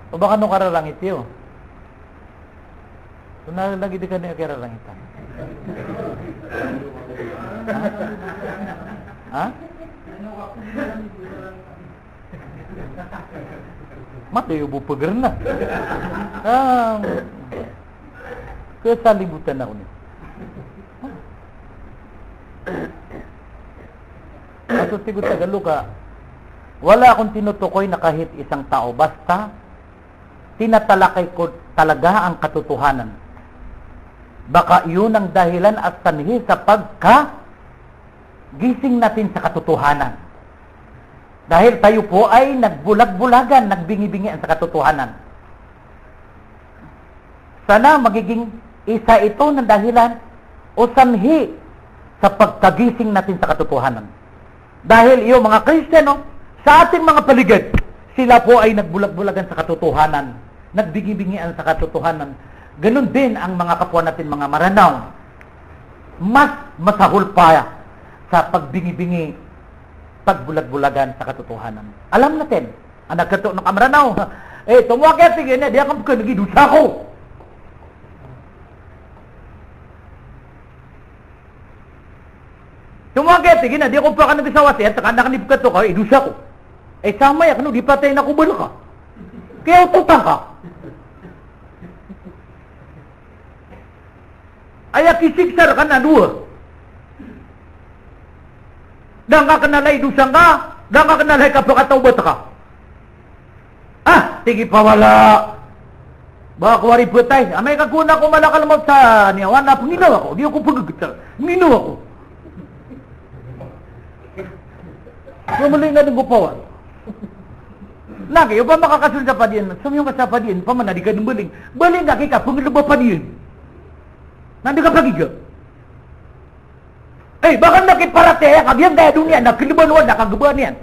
O ba kano kararangit iyo? So na lagid i kano kiyararangitan. Ha? Ha? Matay o bo pagr na. Ah, kasalibotan ako niyo. Ato tig o Tagalog a, wala akong tinutukoy na kahit isang tao, basta tinatalakay ko talaga ang katotohanan. Baka iyon ang dahilan at sanhi sa pagkagising natin sa katotohanan. Dahil tayo po ay nagbulag-bulagan, nagbingi-bingian sa katotohanan. Sana magiging isa ito ng dahilan o sanhi sa pagkagising natin sa katotohanan. Dahil iyo, mga Kristiyano, sa ating mga paligid, sila po ay nagbulag-bulagan sa katotohanan, nagbingi-bingian sa katotohanan. Ganun din ang mga kapwa natin, mga Maranao. Mas masahol pa sa pagbingi-bingi, pagbulag-bulagan sa katotohanan. Alam natin, anak kato na ka Maranao. Eh, tomo aki, tig iyan, di ako pkn, lagid o dosa ko. Tomo aki, tig iyan, di ako pkn, lagid sa wasiat, ka anak ni pkato ka, eh, dosa ko. Eh, samaya kano di patay na ko balka. Kaya ototan ka. Aya kisigsa rka na dowa. Da ngka knalay i dosa ngka, da ngka knalay i kapakatawbat ka. Ah, tig i pawala. Ba ako ari phatay. Amay ka kona ko malakal mawt sa niyawa na pnginawa ko. Di ako pagagtar. Pnginawa ko. Mamali nga dn ko pawala. Na, kagiya opama ka kasold sa padian, somiyong ka sa padian, opama na di ka dn baling. Baling ka ki ka pnglb a padian. Na di ka pagiga. Eh, ba ka na kiparatiyaya ka giyangkaya doniya na klban o Allah ka gba niyan.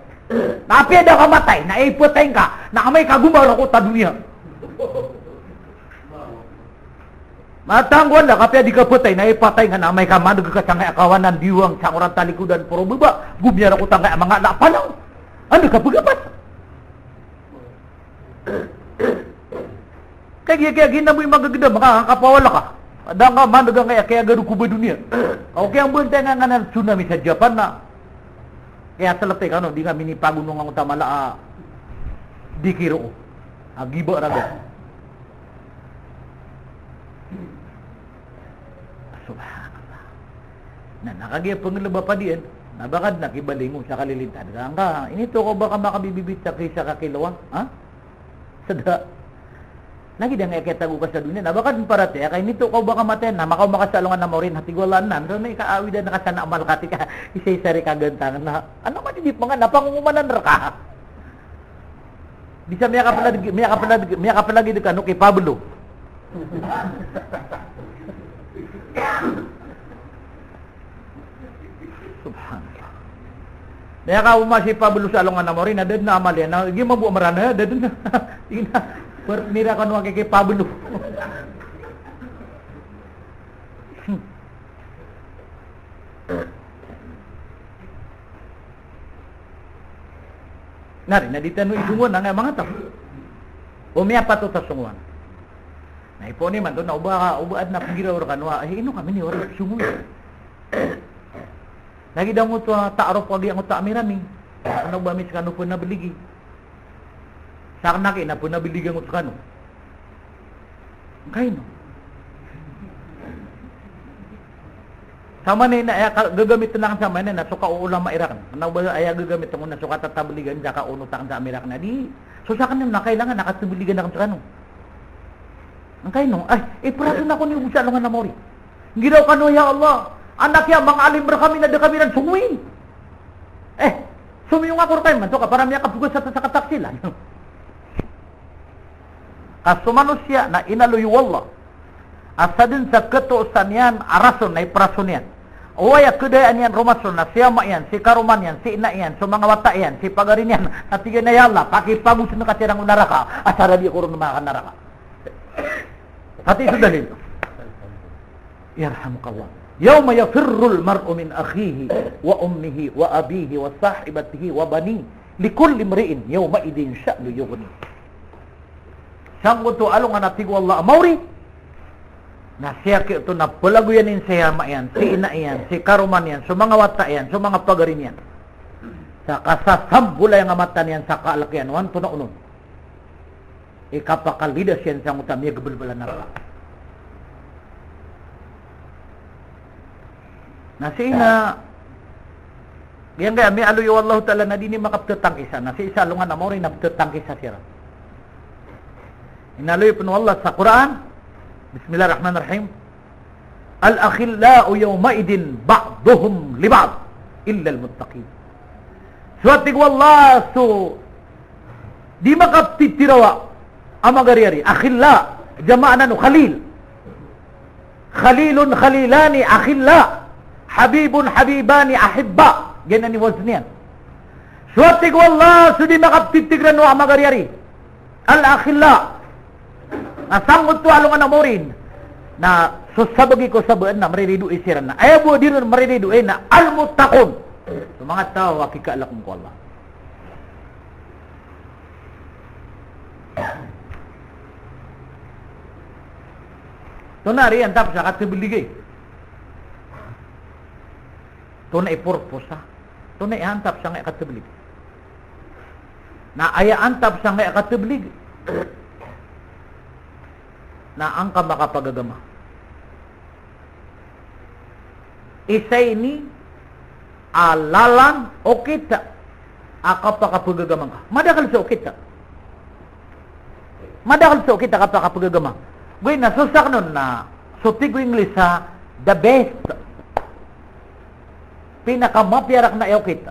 Na apiya da ka matay, na ipatay ngka, na amay ka gomaraw ko ta doniya. Mataan ko Allah, ka apiya di ka patay, na ipatay ngka, na amay ka mandg ka sangkaya kawanan, diwang, sangoran, talikodan, poro baba, gomiyaraw ko tangkaya manga lapanaw. Anda ka pgapat? Kagiya, kagiya giya na bo i magagdam, ka, kapawala ka. Da ngka mandg angkaya kiyagaro ko ba doniya. Ka o kiyambantay nga nganan tsunami sa Japan na. Kaya salatay kano, di nga minipagonong angkoto a mala a dikir o. A giba raga. Subhanallah. Na, na kagiya pnglb a padian, na ba ka dn a kibalingo sa kalilintad ka. Angka, inito ka o ba ka makabibibit sa kisa ka kilowa, ha? Sa da. Lagid angkaya kiyatago ka sa doniya, na ba ka dn paratiyaya ka, inito ka o ba ka matay, na makaoma ka sa alongan a maori, na tig o Allah nan, so na ikaawidan ka sa na amal ka, tig ka, isa-isa ri kagantangan, na, ano ka di di pangan, na pangongomanan rka. Di sa miyakapalagid, miyakapalagid, miyakapalagid kano ki Pablo. Subhanallah. Miyakaoma si Pablo sa alongan a maori, na da dn a amal iyan, na giya mambo a Mranaw, da dn. Ina, partner ako no aki ki Pablo. Na ri na di tano isongowan angkaya manga taw. O miyapatot a songowan. Na ipoon imanto na o ba, o ba adn a pnggiraw rkano a, eh, ino kami niyo ari songowi. Lagid angkoto a taarop a giyangkoto a Amirani. Kna o ba ami skano pnabligi. Sakn aki na pnabligi angkoto skano. Angkaino? Samanaya na aya ka-, gagamitn akn samanaya na so kaoolama iran. Kna o ba aya gagamitn ko na so katatabligan sa kaonot akn sa Amirani. Di, so sakn na kailangan a katabligan akn skano. Angkaino? Ay, iprasn ako niyo bo sa alongan a maori. Nggiraw kano, ya Allah, anak iya manga alim rkami na da kami ran songowi. Eh, somiyong ako rka imanto ka para miyakapogas sa, sa kataksilan. Ka so manosiya na inaloy o Allah a sadn sa katoosan iyan a rason na iprason iyan. Oway a kadayaan iyan romason na si ama iyan, si karoma niyan, si ina iyan, so manga wata iyan, si pagari niyan. Na tig iyan a, ya Allah, pakipagosn ka siran ko naraka, asar a di ako ron makakanaraka. Pati so dalil. Yarhamukallah. Yawma yafirrul mar'u min akhihi wa ummihi wa abihi wa sahibatihi wa banihi. Likulli imri'in yawma'idhin sha'nun yughnihi. Sangkoto a alongan a tig o Allah a maori, na siyaki oto na palagoyan iyan si ama iyan, si ina iyan, si karoma niyan, so manga wata iyan, so manga pagari niyan. Sa kasasambola iyan a mata niyan sa kaalk iyan, o antonaa onon i kapakalidas iyan sangkoto a miyagbalbal a naraka. Na sii na, giyangkaya miyaaloy o Allahu Ta'ala na di niyan makaptatangkisa. Na sii sa alongan a maori na ptatangkisa siran. Inaloy pn o Allah sa Qur'an, Bismillahir Rahmanir Rahim. Al-akhillau yawma'idhin ba'duhum li ba'd illal muttaqin. So a tig o Allah, so di makaptitirawa a magariyari. Akhilla, jamaa anan o khalil. Khalilun khalilani akhilla. Habibun habibani ahibba. Giyanan i wazn iyan. So a tig o Allah, so di makaptitirawa a magariyari. Al-akhilla. Na sangkoto a alongan a maori na so sabagi ko sabaan na mariridoay siran na aya bo a di ron mariridoay na al-muttaqun. So manga taw a kikaalk ko Allah. Tonaa i antap sa katabligay? Tonaa i purpose? Tonaa i antap sangkaya katablig? Na aya antap sangkaya katablig na angka makapagagama. Isa ini a lalan, okit a kapakapagagama ngka. Madakl so okit a. Madakl so okit a kapakapagagama. Gowani na so sakn on na so tig o Inglis a the best. Pinakamapiya rakn a okit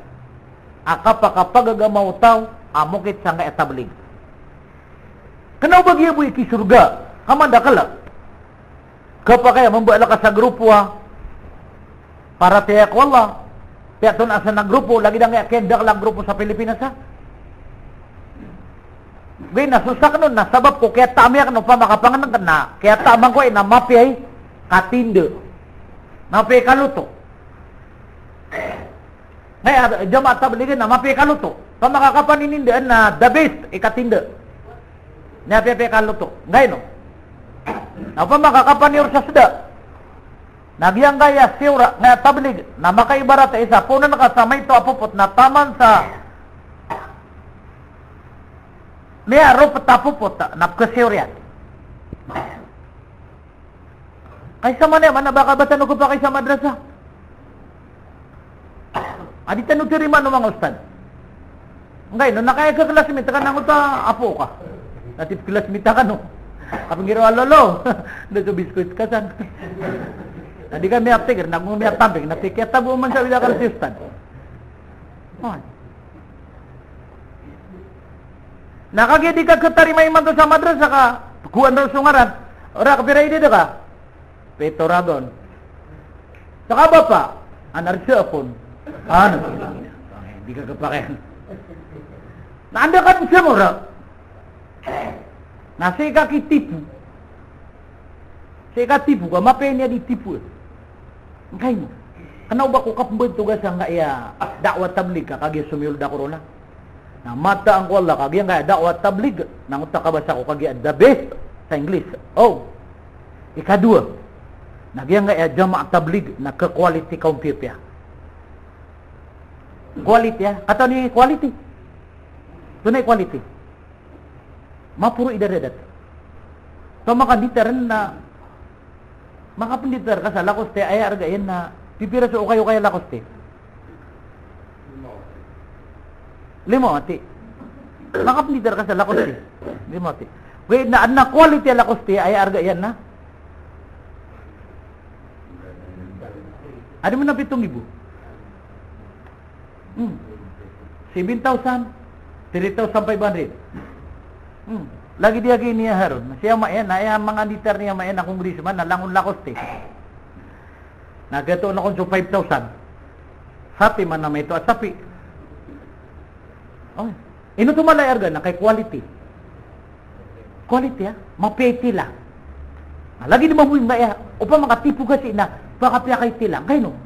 a kapakapagagama o taw a mokit sangkaya tablig. Kna o ba giya bo i kisorga ka madakl. Khapakay a mambalak ka sa grupo a paratiyaya ko Allah. Piyatonaa san a grupo, lagid angkaya kiyandakl a grupo sa Pilipinas a. Gowani na so sakn on na sabap ko kiyataman akn o pamakapangn kna, kiyataman ko na mapiya i katinda. Mapiya i kaloto. Ngkaya jamaa tablig na mapiya i kaloto. Pamakakapaninda na the best i katinda. Na mapiya i kaloto. Ngkaino? Na pamakakapaniyor sa sda. Na giyangkaya siyor a ngkaya tablig na makaibarat a isa, poon ka sa maito a popot na taman sa miyaropot a popot na pkhasiyor iyan. Kay samanaya man a ba ka ba tano khapakay sa madrasa a di tano tarimaan o manga ustad. Ngkaino, na kaya ka classmate ka na ngoto a apo ka. Na tip classmate ka no. Kapnggiraw a lolo. Anda so biscuit ka san. Na di ka miyapikir, na go miyatamping, na pkiyatago man sa wida ka si ustad. Oway. Na kagiya di ka khatarima imanto sa madrasa ka, pkowaan ron so ngaran. Ora, kapira i edad ka? Pito ragon. Saka bapa, anar sa apon. Ano? Di ka khapakay. Na anda ka dn sa mora? Na sii ka kitipo. Sii ka tipo ka, mapiya i niyan di tipo. Ngkaino? Kna o ba ko kapmbantoga sangkaya da'wah tablig ka kagiya somiyold ako roo na. Na mataan ko Allah ka giyangkaya da'wah tabligh, na angkoto a kabasa ko kagiya the best sa English. O. Ikadowa, na giyangkaya jamaah tabligh na kha-quality ka on piyapiya. Quality, ah. Katawan i quality? Antonaa i quality? Maporo i daradat. So makanditar na, makapnditar ka sa Lacoste, aya arga iyan na, pipira so okay-okay a Lacoste? Lima wati. Makapnditar ka sa Lacoste? Lima wati. Ogaid na adn a quality a Lacoste, aya arga iyan na? Adn man a pito nggibo. Hmm. Seven thousand, three thousand five hundred. Hmm. Lagid iyan ki Iniya Harun. Sii a ama iyan, na aya manga nditar niyan a ama iyan a congressman na langon Lacoste. Na gatoon ako so five thousand. Sapi man a maito a sapi. O. Ino oto mala i arga na kay quality. Quality, ah, mapiya i tila. Na lagid mambo ingka aya, opama ka tipo ka sii na pakapiya ka i tila. Angkaino?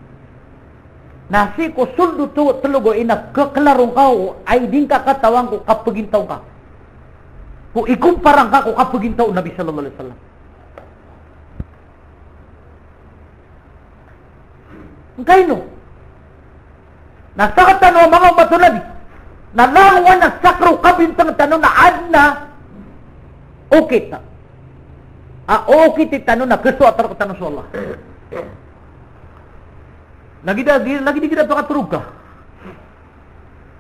Na sii ko sold oto, tlo gawii na khaklaro ngka o, ay di ngka katawan ko kapagintaw ngka. Ko ikompara ngka ko kapagintaw o Nabi sallallahu alaihi wasallam. Angkaino? Na sktano a manga omat o Nabi na langowan a sakr o kabintang tano na adn a okit. A okit tano na khasoat rktano so Allah. Lagid a, lagid igira pakatorog ka.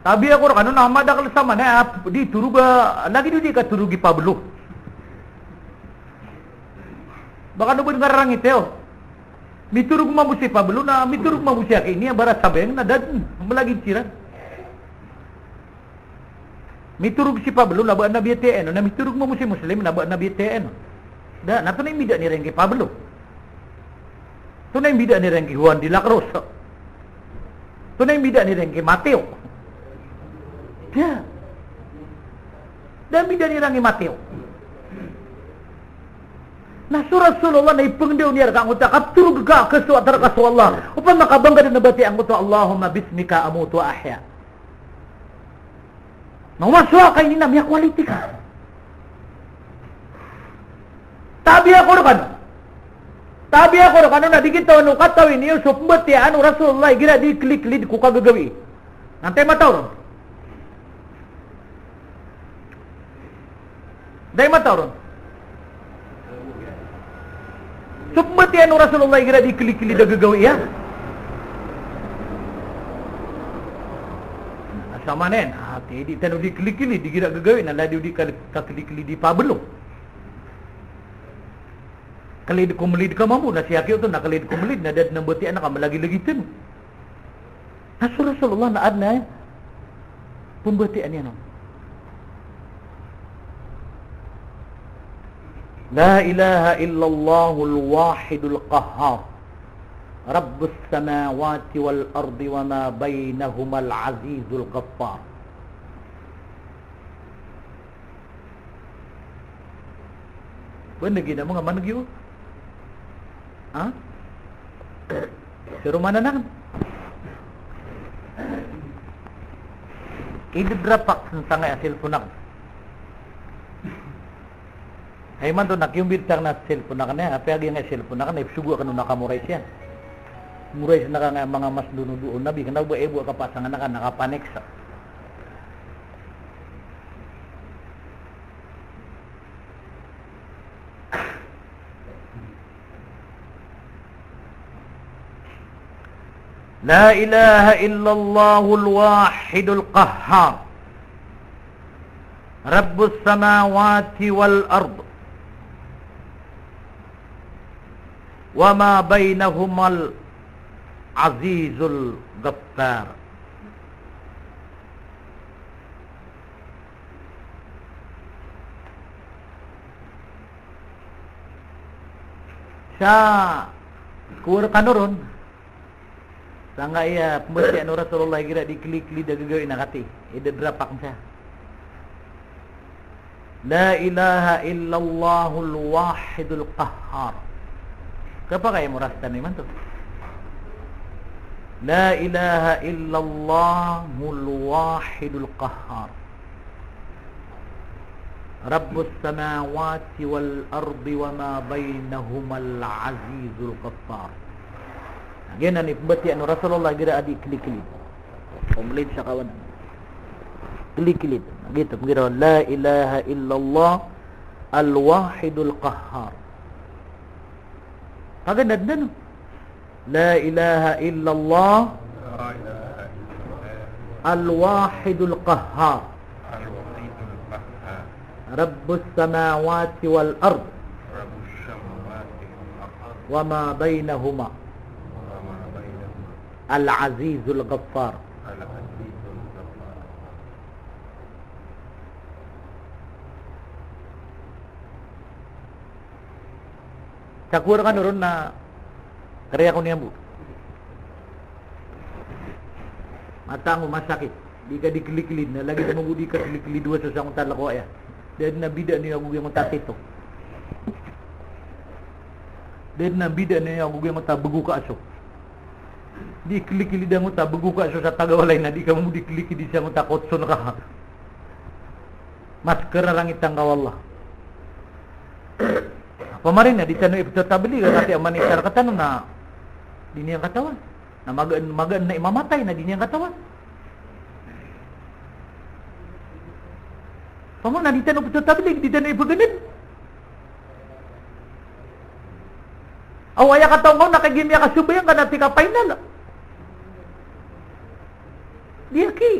Tabiya ko rkano na madakl sa mana, ah, di torog a, lagid o di katorog i Pablo. Ba kano bo di ngararangit iyo. Mitorog mambo si Pablo na, mitorog mambo si aki ini, a ba ra sabayang na da dn, malagid siran. Mitorog si Pablo na ba na biyatiyain, na mitorog mambo si Muslim na ba na biyatiyain. Da, na antonaa i mbidaan iran ki Pablo? Antonaa i mbidaan iran ki Juan de la Cruz? Antonaa i mbidaan iran ki Mateo? Da. Da mbidaan iran ki Mateo. Na so Rasulullah na ipngndaw niyan rka angkoto a katorog ka, khasoat rka so Allah. Opama ka ba ngka dn a batiya angkoto a Allahumma bismika amutu wa ahya. Na oman so aka ini na miya-quality ka. Tabiya ko rkano. Tabiya ko rkano na di kitawan o katawi niyo so pmbatiyaan o Rasulullah igira di kliklid ko kagagawii. Na antai mataw ron? Antai mataw ron? So pmbatiyaan o Rasulullah igira di kliklid a gagawii iyan. Asa manen, ah, di tano di kliklid igira gagawii, na lagid o di ka-, kakliklid i Pablo. Klid ko mlid ka mambo, na si aki oto na klid ko mlid, na da dn a mbatiyaan ka, malagilagid tano. Na so Rasulullah na adn a pmbatiyaan iyan on. La ilaha illallahul wahidul qahhar. Rabbus samawati wal ardi wa ma bainahumal azizul ghaffar. Ba nagi na manga managi o? Ha? Siro manan akn. Iddrap akn sangkaya cellphone akn. Hay imanto na kiyombit akn a cellphone akn iyan, apiya giyangkaya cellphone akn, ipsogo akn o na kamorais iyan. Morais na ka angkaya manga mas donodo o Nabi, kna o ba ibo a kapasangan akn, na kapanik sa. La ilaha illallahul wahidul qahhar. Rabbus samawati wal ard. Wa ma bainahumal azizul ghaffar. Sa ko rkano ron, sangkaya pmbatiyaan o Rasulullah igira di kliklid a gagawii na kati, iddrap akn sa. La ilaha illallahul wahidul qahhar. Kapakay mo rasta na imanto. La ilaha illallahul wahidul qahhar. Rabbus samawati wal ardi wa ma bainahumal azizul ghaffar. Na giyanan i pmbatiyaan o Rasulullah igira a di kliklid. Omlid sa kawan. Kliklid. Giyoto, igira la ilaha illallah al-wahidul qahhar. Paganad na, no? La ilaha illallah al-wahidul qahhar. Rabbus samawati wal ard. Wa ma bainahuma. Al-azizul ghaffar. Sa ko rkano ron na kariya ko niyan bo. Mataan ko masakit. Di ka di kliklid na lagid mambo di ka kliklid o so sangkoto a lakaw aya. Da dn a bida niyo ago giyangkoto a tito. Da dn a bida niyo ago giyangkoto a bgo ka aso. Di kliklid angkoto a bgo ka aso sa tagawalay na di ka mambo di kliklid sangkoto a kotson ka. Mas kararangitan ka o Allah. Pamarin na di tano iptotablig, katiya man i sa rktano na di niyan katawan. Na magaan, magaan na i mamatay na di niyan katawan. Pamarin na di tano iptotablig, di tano ipganad. Aw, aya katawan ka on na kagiya miyakasambayang ka na tig ka final. Di aki.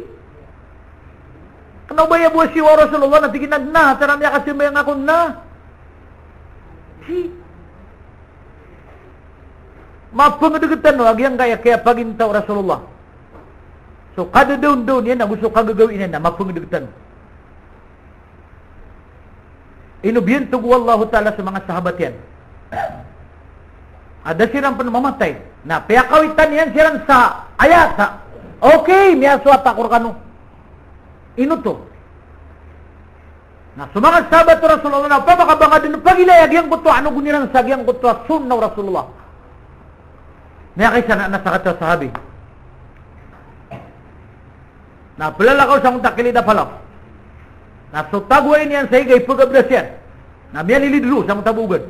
Kna o ba aya bo a siyowa o Rasulullah na tig iyan a dn a, sa miyakasambayang ako na. Di. Mapngdg tano a giyangkaya kiyapagintaw o Rasulullah. So kadadawndaw niyan ago so kagagawii niyan na mapngdg tano. Ino biyantog o Allahu Ta'ala so manga sahabat iyan a da siran pn mamatay. Na piyakawitan iyan siran sa ayat. Okay, miyasoat ako rkano. Ino oto? Na so manga sahabat o Rasulullah na opama ka ba nga dn pagilaya giyangkoto a ano gon iran sa giyangkoto a sunnah o Rasulullah. Miyakaisa na, na sakataw a sahabi. Na plalakaw sangkoto a kilid a palaw. Na so tagoay niyan sa iga i pgabdas iyan. Na miyalilid roo sangkoto a bogan.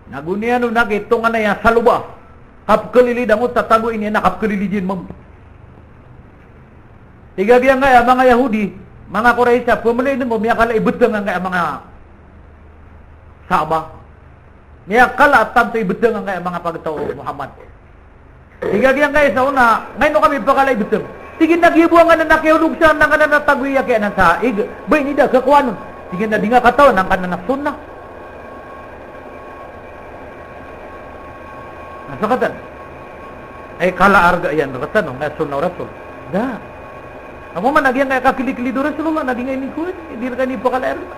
Na go niyan on na gitonganay a saloba. Kapkalilid angkoto a tagoay niyan na kapkalilid iyan mambo. Tig a giyangkaya manga Yahudi, manga Quraysh a pmlay dn ko miyakala i btng angkaya manga Sahaba. Miyakala a tanto i btng angkaya manga pagtaw o Muhammad. Tig a giyangkaya isa on a, ngaino kami pakala i btng? Tig iyan a giya bo angkanan a kiyaolog sa angkanan a tagoay a kiyanan sa ig, ba ini da kakowan on. Tig iyan a di nga katawan angkanan a sunnah. Na sakatan. Ay kala a arga iyan rktano, angkaya sunnah o Rasul. Da. Opama na giyangkaya kakliklid o Rasulullah na di nga ini kowan, di rkani pakala a arga.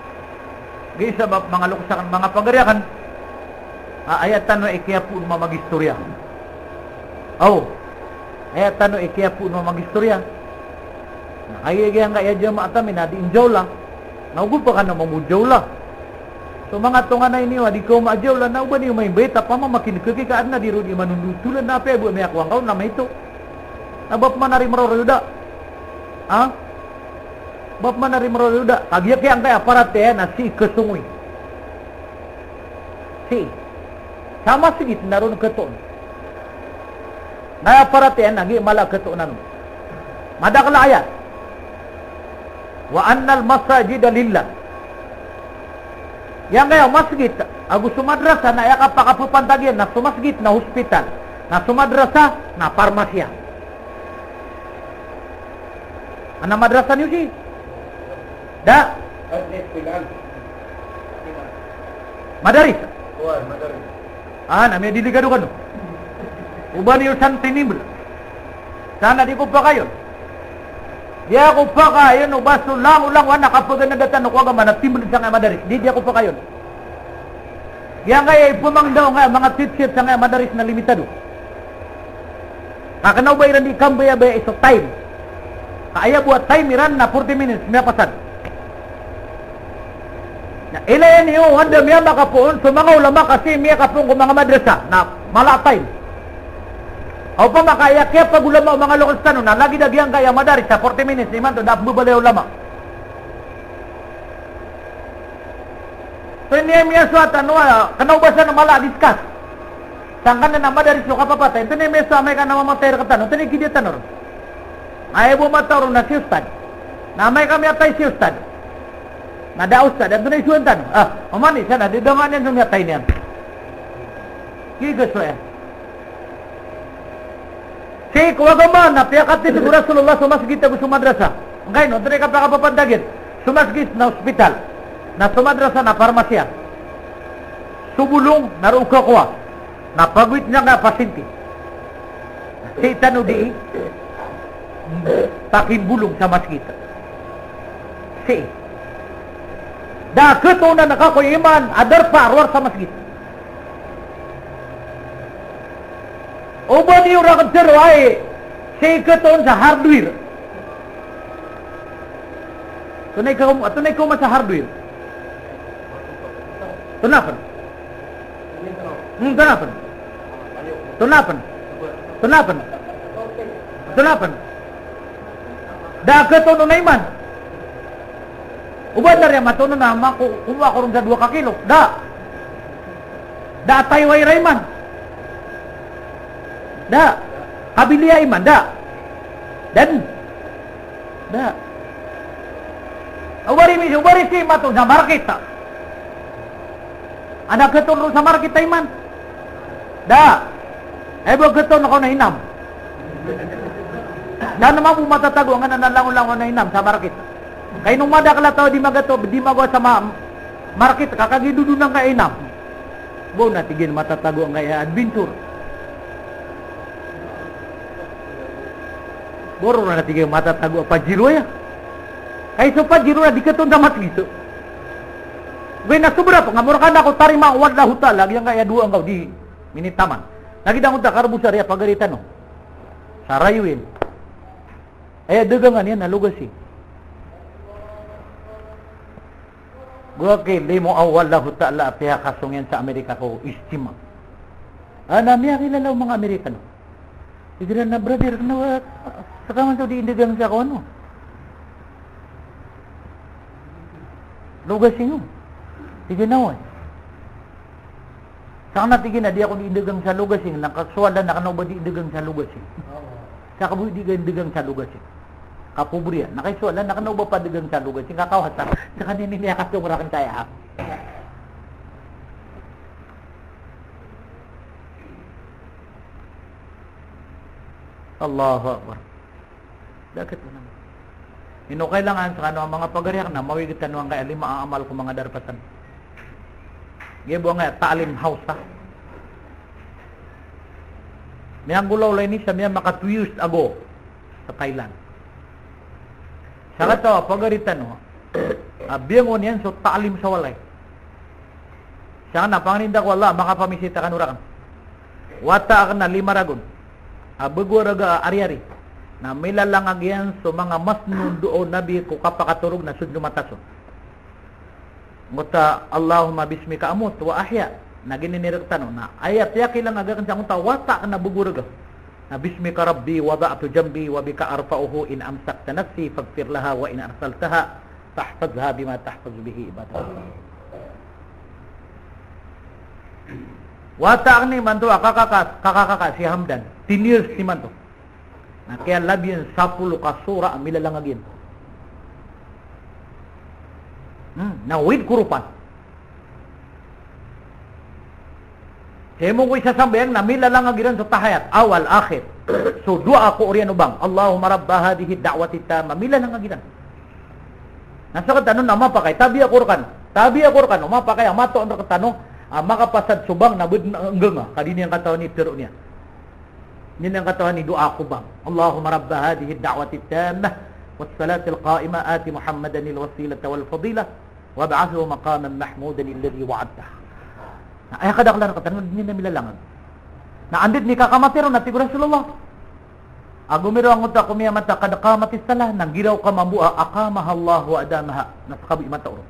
Gii sabap manga loks akn, manga pagari akn, a, aya tano i kiyapoon mamag-istorya. Aw, aya tano i kiyapoon mamag-istorya. Na kagiya giyangkaya jamaat ami na di njawla. Na ogopa kano mambo jawla. So manga tonganay niyo a di kaoma jawla na oba niyo maimbayta pamamakin kaki ka adn a di ron imanondotolan na apiya bo miyakowa ngka on na maito. Na ba pman a rimroroyoda. Ha? Ba pman a rimroroyoda, kagiya kiyangkaya paratiyaya na sii kasongowi. Sii. Sa masgit na ron katoon. Na aya paratiyaya na gii mala katoon anan. Madakl a ayat. Wa annal masajida lillah. Giyangkaya masgit ago so madrasa na aya kapakapapantag iyan na so masgit na hospital, na so madrasa na parmasya. Ana madrasa niyo si? Da? Madaris. Ah, na miyadelikado kano. Oba niyo san tinimbl. Sana di ko pakayon. Di ako pakayon o ba so langolangowan a kapaganadatan o ko agama na timbl sangkaya madaris. Di, di ako pakayon. Giyangkaya ipamangdaw angkaya manga teacher sangkaya madaris na limitado. Ka kna o ba iran di kambayabaya i so time. Ka aya bo a time iran na forty minutes miyapasad. Na ilaya niyo o anda miyamakapoon so manga ulama ka sii miyakapoon ko manga madrasa na mala a time. Opama ka aya kiyapagulama o manga loks tano na lagid a giyangkaya madaris sa forty minutes imanto da a pmbabaloy a ulama. Antonaa i miyasowa tano a, kna o ba san a mala a discuss. Sangkanan a madaris o kapapatay, antonaa i miyasowa amay ka na mamatay rktano, antonaa i kidiya tano ron? Aya bo matao ron na si ustad. Na amay ka miyatay si ustad, na da a ustad, antonaa i sowaan tano? Ah, oman i isa na di dangan iyan so miyatay niyan. Giya so iyan. Sii ko agama na piyakatindg o Rasulullah so masgit ago so madrasa. Angkaino, antonaa i kapakapapantag iyan? So masgit na ospital, na so madrasa na parmasya. So bolong na roo kakowa, na pagowit niyan ka pasyente. Sii tano dii pakimbolong sa masgit. Sii. Da a khatoon a kakowa iman a darpa a rowar sa masgit. O ba niyo rakn tharoa i sii khatoon sa hardware. Antonaa i kaoma, antonaa i kaoma sa hardware? Antonaa pn? Hmm, antonaa pn? Antonaa pn? Antonaa pn? Antonaa pn? Da a khatoon on a iman. O ba na riya matoon a mako, kowa ko ron sa dowa ka kilo. Da. Da a tayo a ira iman. Da. Kabiliya iman, da. Dan. Da. O ba ri mi, o ba ri sii matoon sa market a, an da khatoon ron sa market a iman. Da. Aya bo khatoon on a inam. Da na mambo matatago angkanan a langolangon a inam sa market. Ka ino madakl a taw a di magato, di magawa sa ma-, market, ka kagiya dodonan ka inam. Bo na tig iyan matatago angkaya adventure. Bo ron na tig iyan matatago a Pajero aya. Ka i so Pajero na di khatoon sa masgit. Gowani na sobra pn ka mora ka na ko tarima o Allahu Ta'ala, giyangkaya dowa angka o di minitaman. Lagid angkoto a karbo sa riya pagari tano. Sa Rayoyin. Aya dagangan iyan na logasing. Gowani limo a o Allahu Ta'ala a piyakasong iyan sa Amerika ko ijtima. Ana miyakilala o manga Amerikano. Tig iran a, "Brother, kna o ba, seka man so di indagang sa ko ano, logasing o?" Tig iyan a, "Oway." Seka na tig iyan a di ako di indagang sa logasing, na kasowalan na kna o ba di indagang sa logasing. Seka bo di ka indagang sa logasing. Kapobre iyan. Na kasowalan na kna o ba padagang sa logasing, kakawasa. Seka niyan ini a kasong rakn saya. Allahu Akbar. Dagat na. Ino kailangan sa kano a manga pagari akn na mawig tano angkaya lima a amal ko manga darpa tano. Giya bo angkaya ta'lim house, ha. Miyanggolawla ini sa miyamakatwist ago sa Thailand. Sakataw a pagari tano a biyangon iyan so ta'lim sa walay. Sangkanan a panganin ta ko Allah a makapamisita kano rakn. Wata akn a lima ragon a bago a raga a ari-ari na milalangag iyan so manga masnoon o Nabi ko kapakatorog na so dn o matas on. Angkoto a, "Allahumma bismika amutu wa ahya." Na giya ini rktano na aya piyakilangag akn sa angkoto a wata akn a bago a raga na, "Bismika rabbi wada'tu jambi wa bika arfa'uhu in amsakta nafsi faghfir laha wa in arsaltaha fahfazha bima tahfazu bihi ibadallah." Wata akn imanto a kakaka, kakakaka si Hamdan. Ten years imanto. Na kiyalabiyan sapolo ka sura a milalangag iyan. Hmm, na wid ko ropan. Sa imo ko isasambayang na milalangag iran so tahiyat, awal, akhir. So doa ko oriyan o bang, "Allahumma rabba hadhihi da'wati tamma," milalangag iran. Na sktano na mapakay, tabiya ko rkano. Tabiya ko rkano, mapakay a matoon rktano a makapasad so bang na bd na ngganga, ka di niyan katawan i tero niyan. Di niyan katawan i doa ko bang, "Allahumma rabba hadhihi da'wati tammah was salatil qa'imah ati Muhammadanil wasilata wal fadilah." Wab'athhu maqaman mahmudan alladhi wa'adtah. Na aya kadaklan rktano, di niyan milalangag. Na anda dn i kakamati ron, na tig o Rasulullah a gomiraw angkoto a komiyamata, qad qamatis salah, na giraw ka mambo a aqamaha Allah wa adamaha. Na ska bo i matao ron.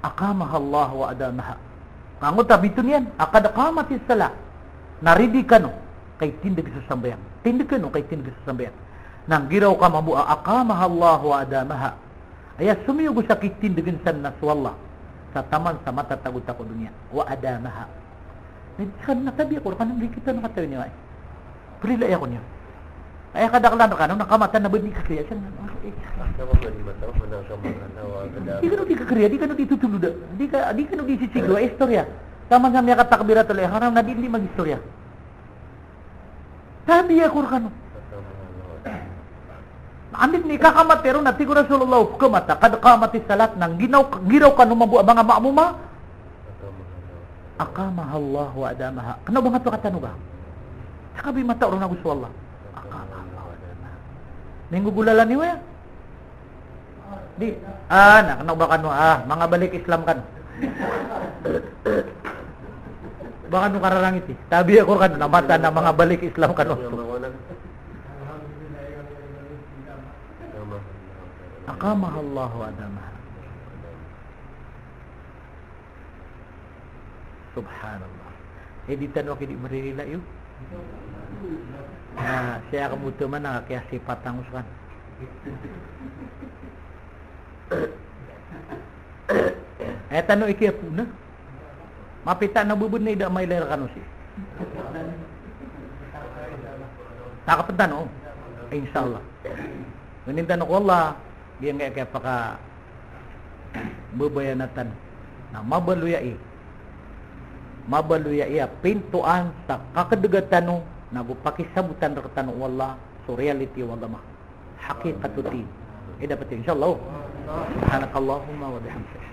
Aqamaha Allah wa adamaha. Na angkoto a bitoon iyan a qad qamatis salah, na ready kano ka itindg so sambayang. Tindg kano ka itindg so sambayang. Na giraw ka mambo a aqamaha Allah wa adamaha. Aya somiyog sa kitindegen san na so Allah sa taman sa matatago ta ko doniya. Wa adamaha. Na di ka na tabiya ko rkano, di kita na katawi niyo ay. Prila aya ko niyo. Aya kadaklan rkano na kamatan na ba di kakriya san. Di kano di kakriya, di kano di totoloda. Di ka, di kano di sisigawa istorya. Taman sa miyakatakbiratul ihram na di, di mag-istorya. Tabiya ko rkano. Anda i kakamat iyan on na tig o Rasulullah, o khamat a, "Qad qamatis salat," na giraw, giraw kano mambo a manga ma'muma. "Aqamahallahu wa adamaha." Kna o ba ngka oto katanoga. Sa kabimata o ron ago so Allah. "Aqamahallahu wa adamaha." Minggogolalan iyo aya. Di, ah, na, kna o ba kano, ah, manga balik Islam kano. Ba kano kararangiti. Tabiya ko rkano, na mata na manga balik Islam kano. Aqamahallahu wa adamaha. Subhanallah. Eh, di tano aki di maririla iyo. Na, siya kamoto man na kiyasipat angos kan. Eh, tano iki apo na. Mapita na bobod na ida mailay rkano si. Takapn tano. Insha Allah. Manintan ko Allah. Giyangkaya kiyapaka babayana tano. Na mabaloy aya i. Mabaloy aya i a pintoan sa kakdga tano, nago pakisabotan rktano o Allah, so reality o agama. Haqiqatut din. Ida pati, insha Allah. Subhanakallahumma wa bihamdika.